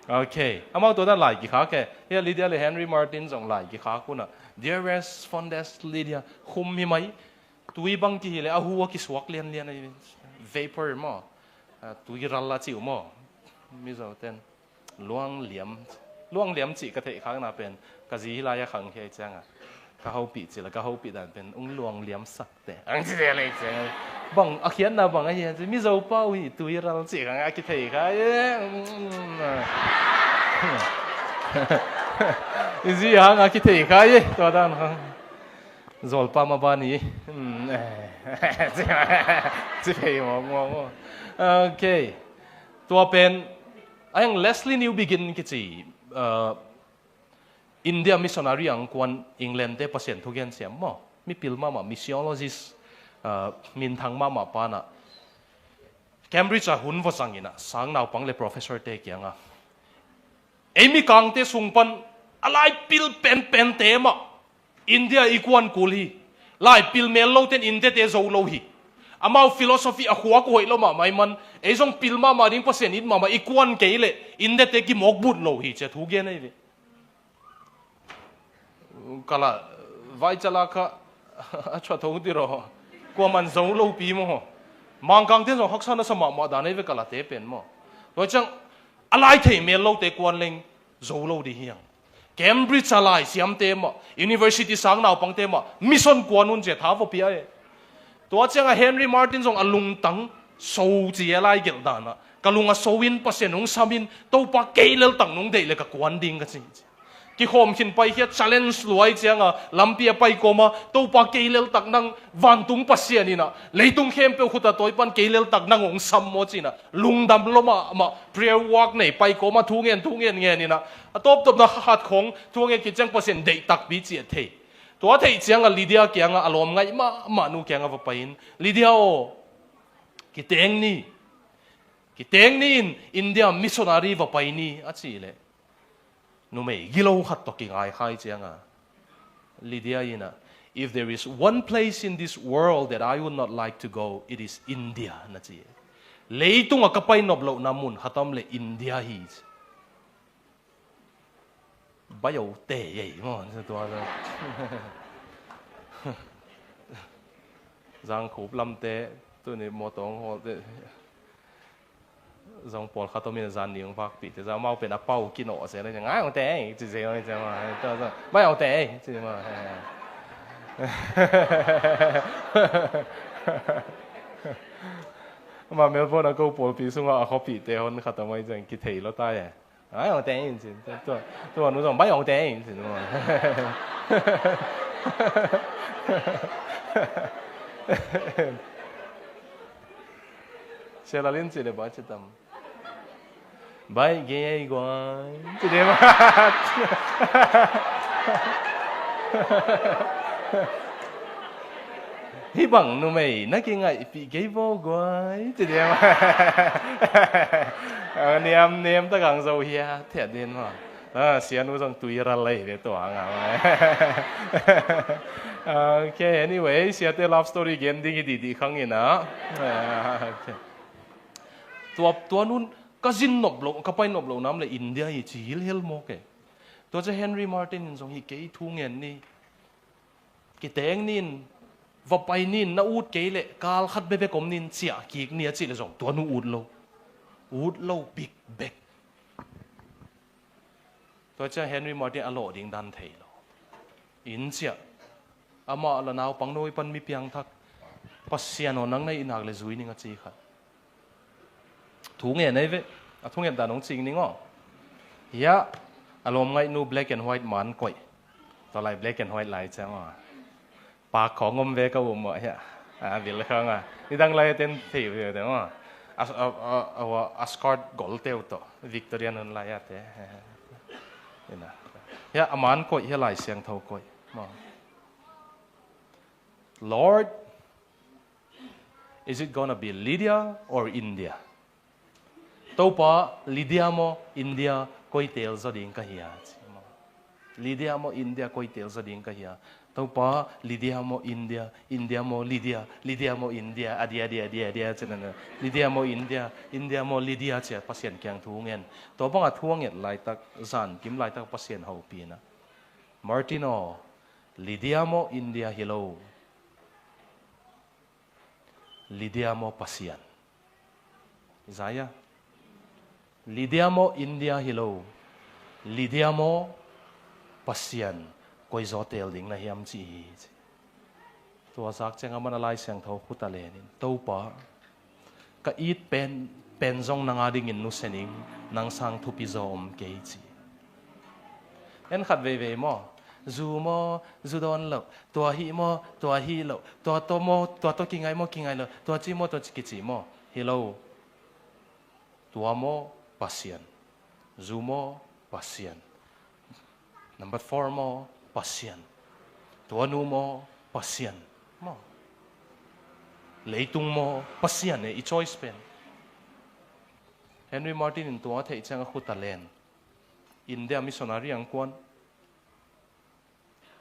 Ok. Amau tua dan lai kikhak e. Hia Lydia le Henry Martyn zong lai kikhak hunah, Dearest, fondest Lydia, khum hi mai. Tui bang kihi le a hu a kisuak lianlian a, vapor maw? Ah, tui ral a ci uh maw? Mizo ten luang liam, luang liam cih ka theih khakna pen ka zi hi lai a khang hi a, cianga ka hopih cila, ka hopih dan pen ung luang liam sak te ang ci te lei ciang. Bang a khiatna bang a hian ci, Mizo pau hi, tui ral cih khang a kithei kha e. I zi hang a kithei kha e, tua dan khang. Zawlpa ma bani. Ci phei mawk mawk maw? Ok. Tua pen A heng Leslie Newbigin kici, uh, India missionary ang kuan England te Pasian thugen siam maw, mipil mahmah, missiologist, uh, minthang mahmah pa in ah Cambridge ah hun va zang in ah sang naupang le professor te kiangah, ei mikangte sung pan a laipil penpente mah India i kuan kul hi. Laipil mel lote in India te zo lo hi. Amau philosophy a khuak uh hoih lo mahmah ahih man, ei zong pil mahmah ding, Pasian it mahmah i kuan kei leh India te kimawk but lo hi, ci-a thu gen ahi ve. Kala, vai cala kha a thuat tho dih raw. Kuaman zo lopi maw. Mangkangte zong haksa na sa mahmah dan ahi ve, kala te pen maw. Tua ciang a lai thei mel lote kuan leng zo lo dih hi hang. Cambridge a laisiamte mah, university sang naupangte mah mission kuan un, ci-a tha va pia e. Tua ciangah Henry Martyn zong a lungtang so, ci-a lai gelh danah, ka lung a so in Pasian hong sam in, Topa kei leltak nong deih le ka kuan ding ka ci. Kikhawm khin paikhia, challenge luai ciangah lampi a pai kawma, Topa kei leltak nang vantung Pasian in ah leitung khempeuh khut ah tawi pan kei leltak nang hong sam maw ci-in ah lungdam lua mahmah, prayer walk nei pai kawma thu ngen, thu ngen ngen in ah, a tawptawpna khat khawng thu ngen khit ciang Pasian deih takpi ci-a thei. Tua theih ciangah Lydia kiangah, a lawm ngaih mahmah nu kiangah va pai in, Lydia aw, kiteng ni, kiteng ni in India missionary va pai ni, a cih leh numei gilo khat tawh kingai kha hi ciangah Lydia in ah, if there is one place in this world that I would not like to go, it is India, na ci. Leitungah ka pai nop lohna mun khat om leh India hi ci. Bai o te ei maw, tua zang khup lamte, tuni mawtaw hong hawlte zong pawlkhat om in a zan ni hong vakpihte, zan mau pen a pau kinawh se na, ngai hong te ei ci se, bai o te ei ci maw. Ama Melbourne a ko pawlpi sungah a khuapihte hon khat a mai ciang kithei lo ta e. Bai ong te in cin. Tua, tua nu zong bai ong te in cin. Sia Lalin ci le bai ci tam. Bai ge ei guai. Ci de mat. Hih bang numei na kingaihpih kei vaw guai, ci diam. Niam niam ta gang zo hia thiat din maw. Sianu zong tui ral lei ve tua hang a. Okay, anyway, siate love story gen ding hi dihdih khang in ah. Tua, tua nun ka zin nop lo, ka pai nop lo nam le India hi ci hilhel mawk e. Tua ciang Henry Martyn in zong hi kei thu ngen ni. Kiteng nin, va pai nin, na ut kei leh kal khat bekbek om nin, ciah kik ni a cih leh zong tua nu ut lo. Ut lo bikbek. Tua ciang Henry Martyn a lawh ding dan thei lo. In ciah. Amah la naupang no i pan mi piangthak. Pasian aw nang na i nak le zui ning a ci khat. Thu ngen ei ve. A thu ngen dan hong cing ning aw. Hiah a lawm ngaihnu black and white man koih. Tua lai black and white lai ciang aw. Pak khawng om ve ka um aw hiah. A vil khawng a. Nidang lai ten thei ve te aw. A, a, a, a, a skirt gol teu tawh. Victorian hun lai a te. Hiah a man koih hiah Lai Siangtho koih. Lord, is it gonna be Lydia or India? Topa, Lydia maw India koi teel zaw ding ka hia? Lydia maw India koi teel zaw ding ka hia? Topa, Lydia maw India, India maw Lydia, Lydia maw India, a dia dia dia dia cih na. Lydia maw India, India maw Lydia cih a Pasian kiang thu ngen. Tua bangah thu a nget laitak, zan kim laitak Pasian hopih na. Martyn aw, Lydia maw India hi lo. Lydia maw Pasian? Isaiah. Lydia maw India hi lo. Lydia maw Pasian koi zaw teel ding na hiam ci hi ci. Tua zak ciang a man a Lai Siangtho khut a len in, Topa, ka it pen, pen zong nang a dingin nusia ning, nang sang thupi zaw om kei ci. En khat veivei maw? Zu maw? Zu dawn loh. Tua hih maw? Tua hih loh. Tua tawh maw? Tua tawh kingai maw? Kingai loh. Tua ci maw? Tua ci kici maw? Hi lo. Tua maw Pasian? Zu maw, Pasian. Number four maw, Pasian. Tuanu maw, Pasian. Maw. Leitung maw, Pasian e, i choice pen. Henry Martyn in tua a theih ciang a khut a len. India missionary ang kuan.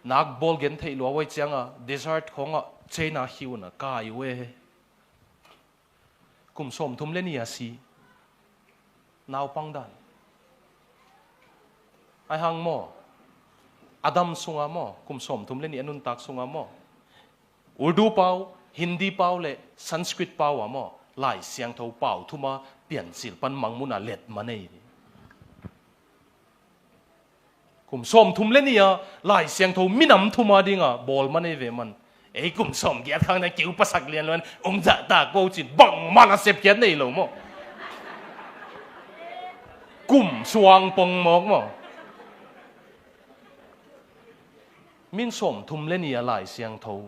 Nak bawl gen theih lua uai cianga desert khawngah China khiuna kai uh e. Kum sawmthum le ni a si. Naupang dan. Ai hang maw? Adam sunga maw? Kum sawmthum le ni a nuntak sunga maw? Urdu pau, Hindi pau le Sanskrit pau a maw? Lai Siangtho pau thuma Piancil pan Mangmun a let manei. Kum sawmthum le ni a Lai Siangtho minam thuma dinga bawl manei ve man. Ei kum sawmgiat khang na kiu pasak lian luan ung zahtak ko cin bangmah na sepkiat nei lo maw? Kum suang pong mawk maw? Min sawmthum le ni a Lai Siangtho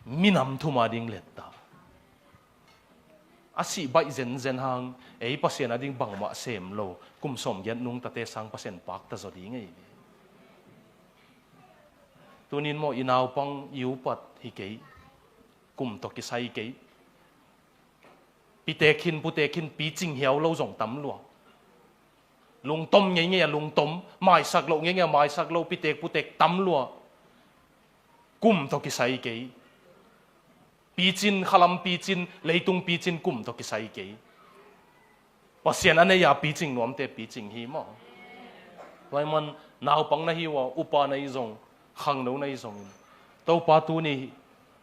minam thuma ding letta. A sih baih zenzen hang ei Pasian a ding bangmah sem lo kum sawmgiat nungtate sang Pasian pakta zaw ding ei. Tunin maw i naupang i upat hi kei. Kum tawh kisai kei. Pitek hin putek hin picing hiau lo zong tam lua. Lungtom ngeingei a lungtom, maisak loh ngeingei a maisak lo, pitek putek tam lua. Kum tawh kisai kei. Picin, khalam picin, leitung picin kum tawh kisai kei. Pasian a nei a picing nuamte picing hi maw? Tua ahih man naupang na hi uh a, upa na hi zong, khangno na hi zongin, Topa tuni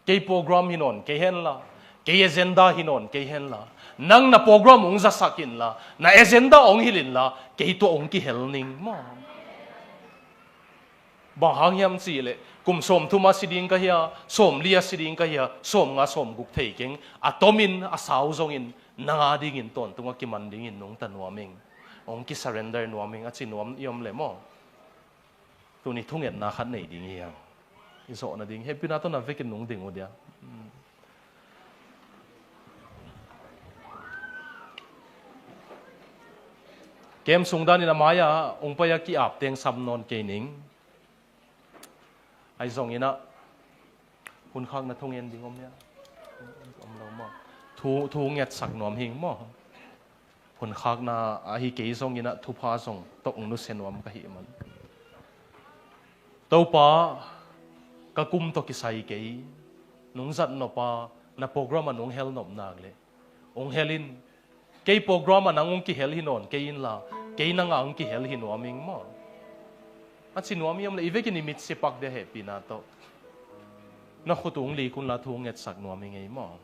kei program hi nawn kei henla, kei agenda hi nawn kei henla, nang na program hong zasak inla, na agenda hong hilh inla, kei tua hong kihel ning maw? Bang hang hiam cihleh kum sawmthum a si ding ka hia, sawmli a si ding ka hia, sawmnga sawmguk thei keng, a tomin a sau zongin nang a dingin tawntunga kiman dingin nungta nuam ing, hong kisurrender nuam ing a ci nuam i om le maw? Tuni thungetna khat nei ding hi hang. I zawhna ding hehpihna tawh na vekin nung ding uh dia. Kem sung danin a mai-a hong pai-a ki-ap teng sam nawn kei ning. Ahi zongin ah hun khakna thungen ding om hia? Om lo maw? Thu, thu ngetsak nuam hing maw? Hun khakna ahi kei zongin ah thupha zong tawh hong nusia nuam ka hih man. Topa, ka kum tawh kisai kei. Nung zat nop a na program ah nung hel nop nak leh hong hel in. Kei program ah nang hong kihel hi nawn kei inla, kei nang a hong kihel hi nuam ing maw? A ci nuam i om leh i vekin i mitsi pak dia hehpihna tawh. Na khut hong lik unla thu hong ngetsak nuam ing ei maw?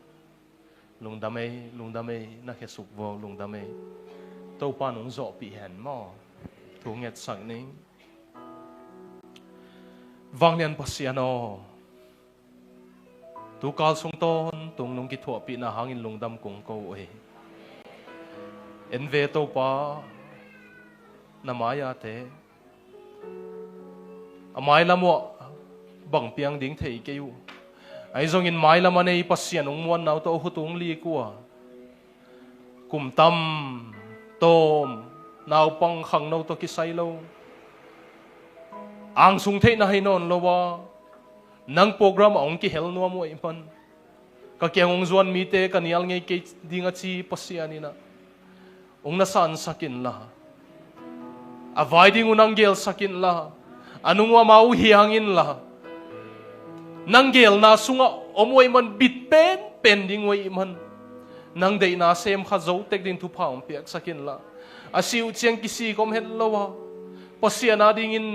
Lungdam ei, lungdam ei, na khesuk vua, lungdam ei. Topa nung zawhpih hen maw? Thu ngetsak ning. Vanglian Pasian aw, tukal sung tawntung nung kithuahpihna hangin lungdam kong ko uh hi. En ve Topa, na mai-ate a mailam uh ah bang piang ding thei kei uh. Ahi zongin mailam a nei Pasian hong muanna uh tawh a khut hong lik uh a, kum tam tawm naupang khangno tawh kisai lo, angsung theihna hi nawn lo a, nang program ah hong kihel nuam uh ahih man. Ka kiang hong zuan mite ka nial ngei kei ding a ci Pasian in ah hong na sansak inla, a vai ding uh nang gelsak inla, a nung uh amau hiang inla, nang gelna sungah om uh ahih man bit penpen ding uh ahih man, nang deihna sem kha zo tek ding thupha hong piaksak inla, a si uh ciang kisik om het lo a, Pasian a dingin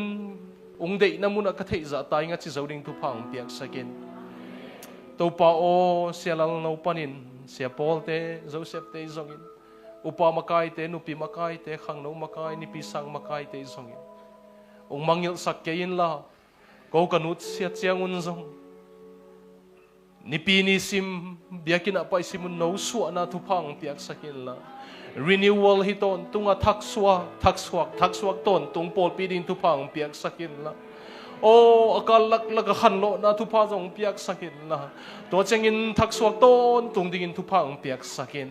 hong deihna munah ka theihzah ta ing a ci zo ding thupha hong piaksak in. Topa aw, Sia Lal no panin Sia Paul-te, Joseph-te zongin, upa makaite, nupi makaite, khangno makai, nipi sang makaite zongin hong mangngilhsak kei inla, ko ka nusia ciangun zong Nipi nisim biakinn ah paisim un, no suahna thupha hong piaksak inla, renewal hi tawntung a, thaksuak, thaksuak, thaksuak tawntung pawlpi ding thupha hong piaksak inla, Aw, a kal laklak a khanlawhna thupha zong piaksak inla, tua ciangin thaksuak tawntung dingin thupha hong piaksak in.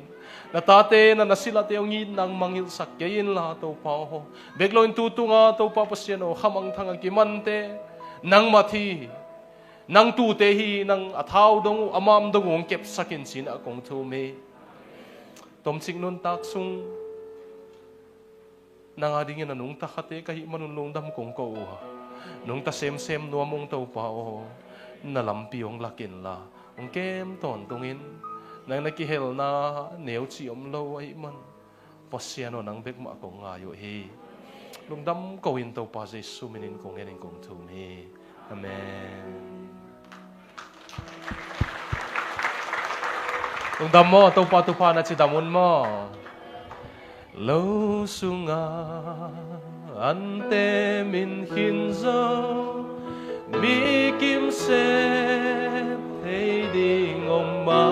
Na tate, na, na silate hong itna hong mangngilhsak kei inla, Topa aw. Bek loin tu tunga Topa Pasian aw, khamangthang a kimante, nangmah hi, nang tute hi, nang a thau dong uh, a mam dong uh hong kepsak in ci-in ah kong thum hi. Tomcik nuntak sung nang a dingin a nungta khate ka hih manun lungdam kong ko uh a, nungta semsem nuam ung, Topa aw. Na lampi hong lak inla, hong kem tawntungin. Nang na kihelna neuci om lo ahih man, Pasian aw, nang bek mah kong ngai uh hi. Lungdam ko in, Topa Jesu minin kong ngen in kong thum hi. Amen. Lungdam maw, Topa thupha na cidam un maw. Lo sunga ante min khin zo, mi kimsem thei ding om ma,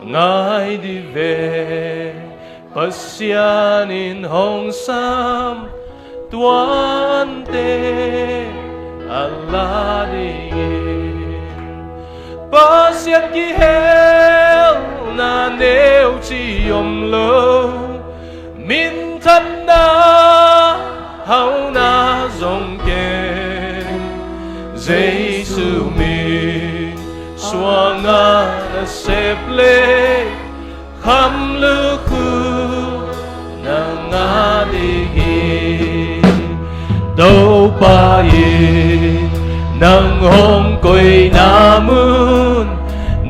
ngai dih ve, Pasian in hong sam, tua ante a la dingin. Pasian kihelna neuci om lo, minthanna hauna zong kei, Jesu min suanga nasep le, kham lukhu nang a ding hi. Topa in nang hong koihna mun,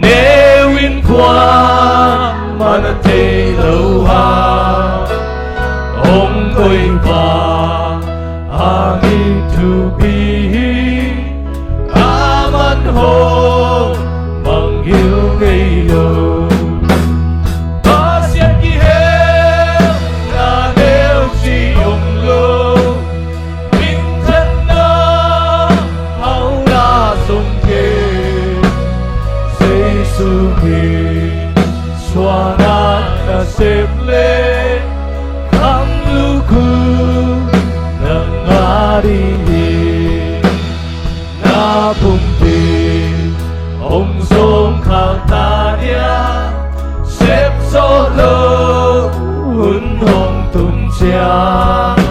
neu in kuamah na thei lo hang, hong koih pa hangin thupi hi. Aman hong mangngilh ngei lo, Pasian kihelna neuci om lo, minthanna hauna zong kei, Jesu min suanga nasep le, kham lukhu nang a ding hi. Na pumpi hong zawngkhal ta dia, sep zawh lo hun hong tun ciang,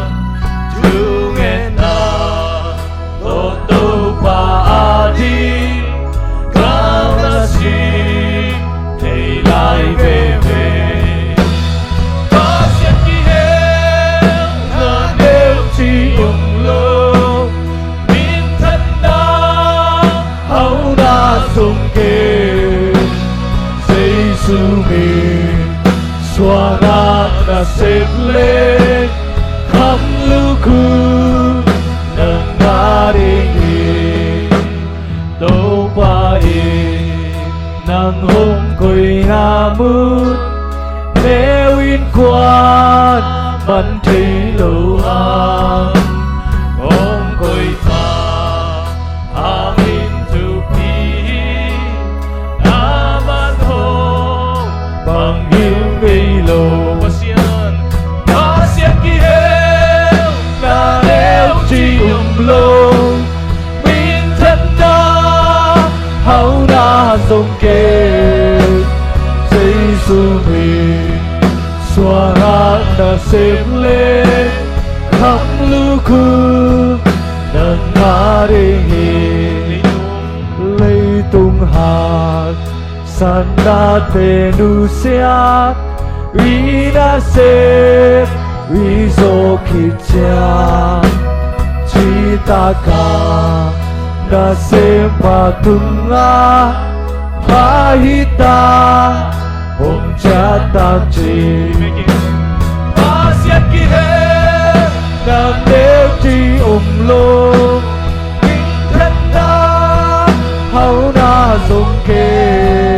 thungetna tawh Topa a ding, kal na sin thei lai veve. Pasian kihelna neuci om lo, minthanna hauna zong kei, Jesu min suanga nasep le, kham lukhu nang a ding hi. Topa in nang hong koihna mun, neu in kuamah na thei lo hang, hong koih pa hangin thupi hi. Aman hong mangngilh ngei lo, Pasian, Pasian kihelna neuci om lo, minthanna hauna zong kei, Jesu min suanga nasep le, kham lukhu nang a ding hi. Leitung hat sanna te nusiat, i nasep i zawh khit ciang, citaka nasem pa tungah pha hi ta, hong ciah ta ci. Pasian kihelna neuci om lo, minthanna hauna zong kei,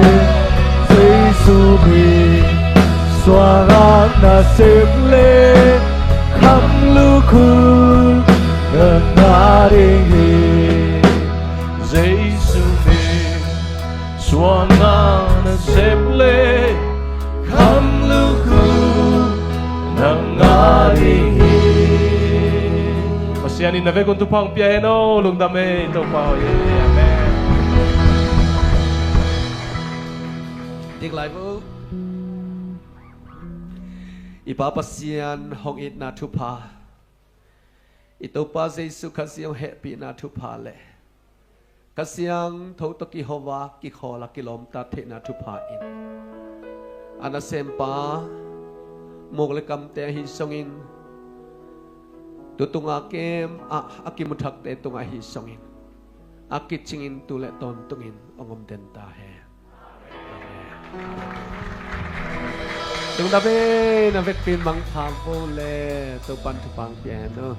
Jesu min suanga nasep le, kham lukhu nang a ding hi. Jesu min suanga nasep le, kham lukhu nang a ding hi. Pianin na vekun thupha hong pia hen aw. Lungdam ei Topa aw. Amen. Dik lai vo. I Pa Pasian hong itna thupha, i Topa Jesu Khazih hong hehpihna thupha le Kha Siangtho tawh kihova, kikhawl a kilawmtat theihna thupha in, a nasempa muk le kamte ahi songin, tutunga kem ah a kimuthakte tungah ahi songin, a kicingin tu le tawntungin hong om den ta hen. Amen. Lungdam ei, na vekpi in mangpha vo le Topan thupha hong pia hen aw.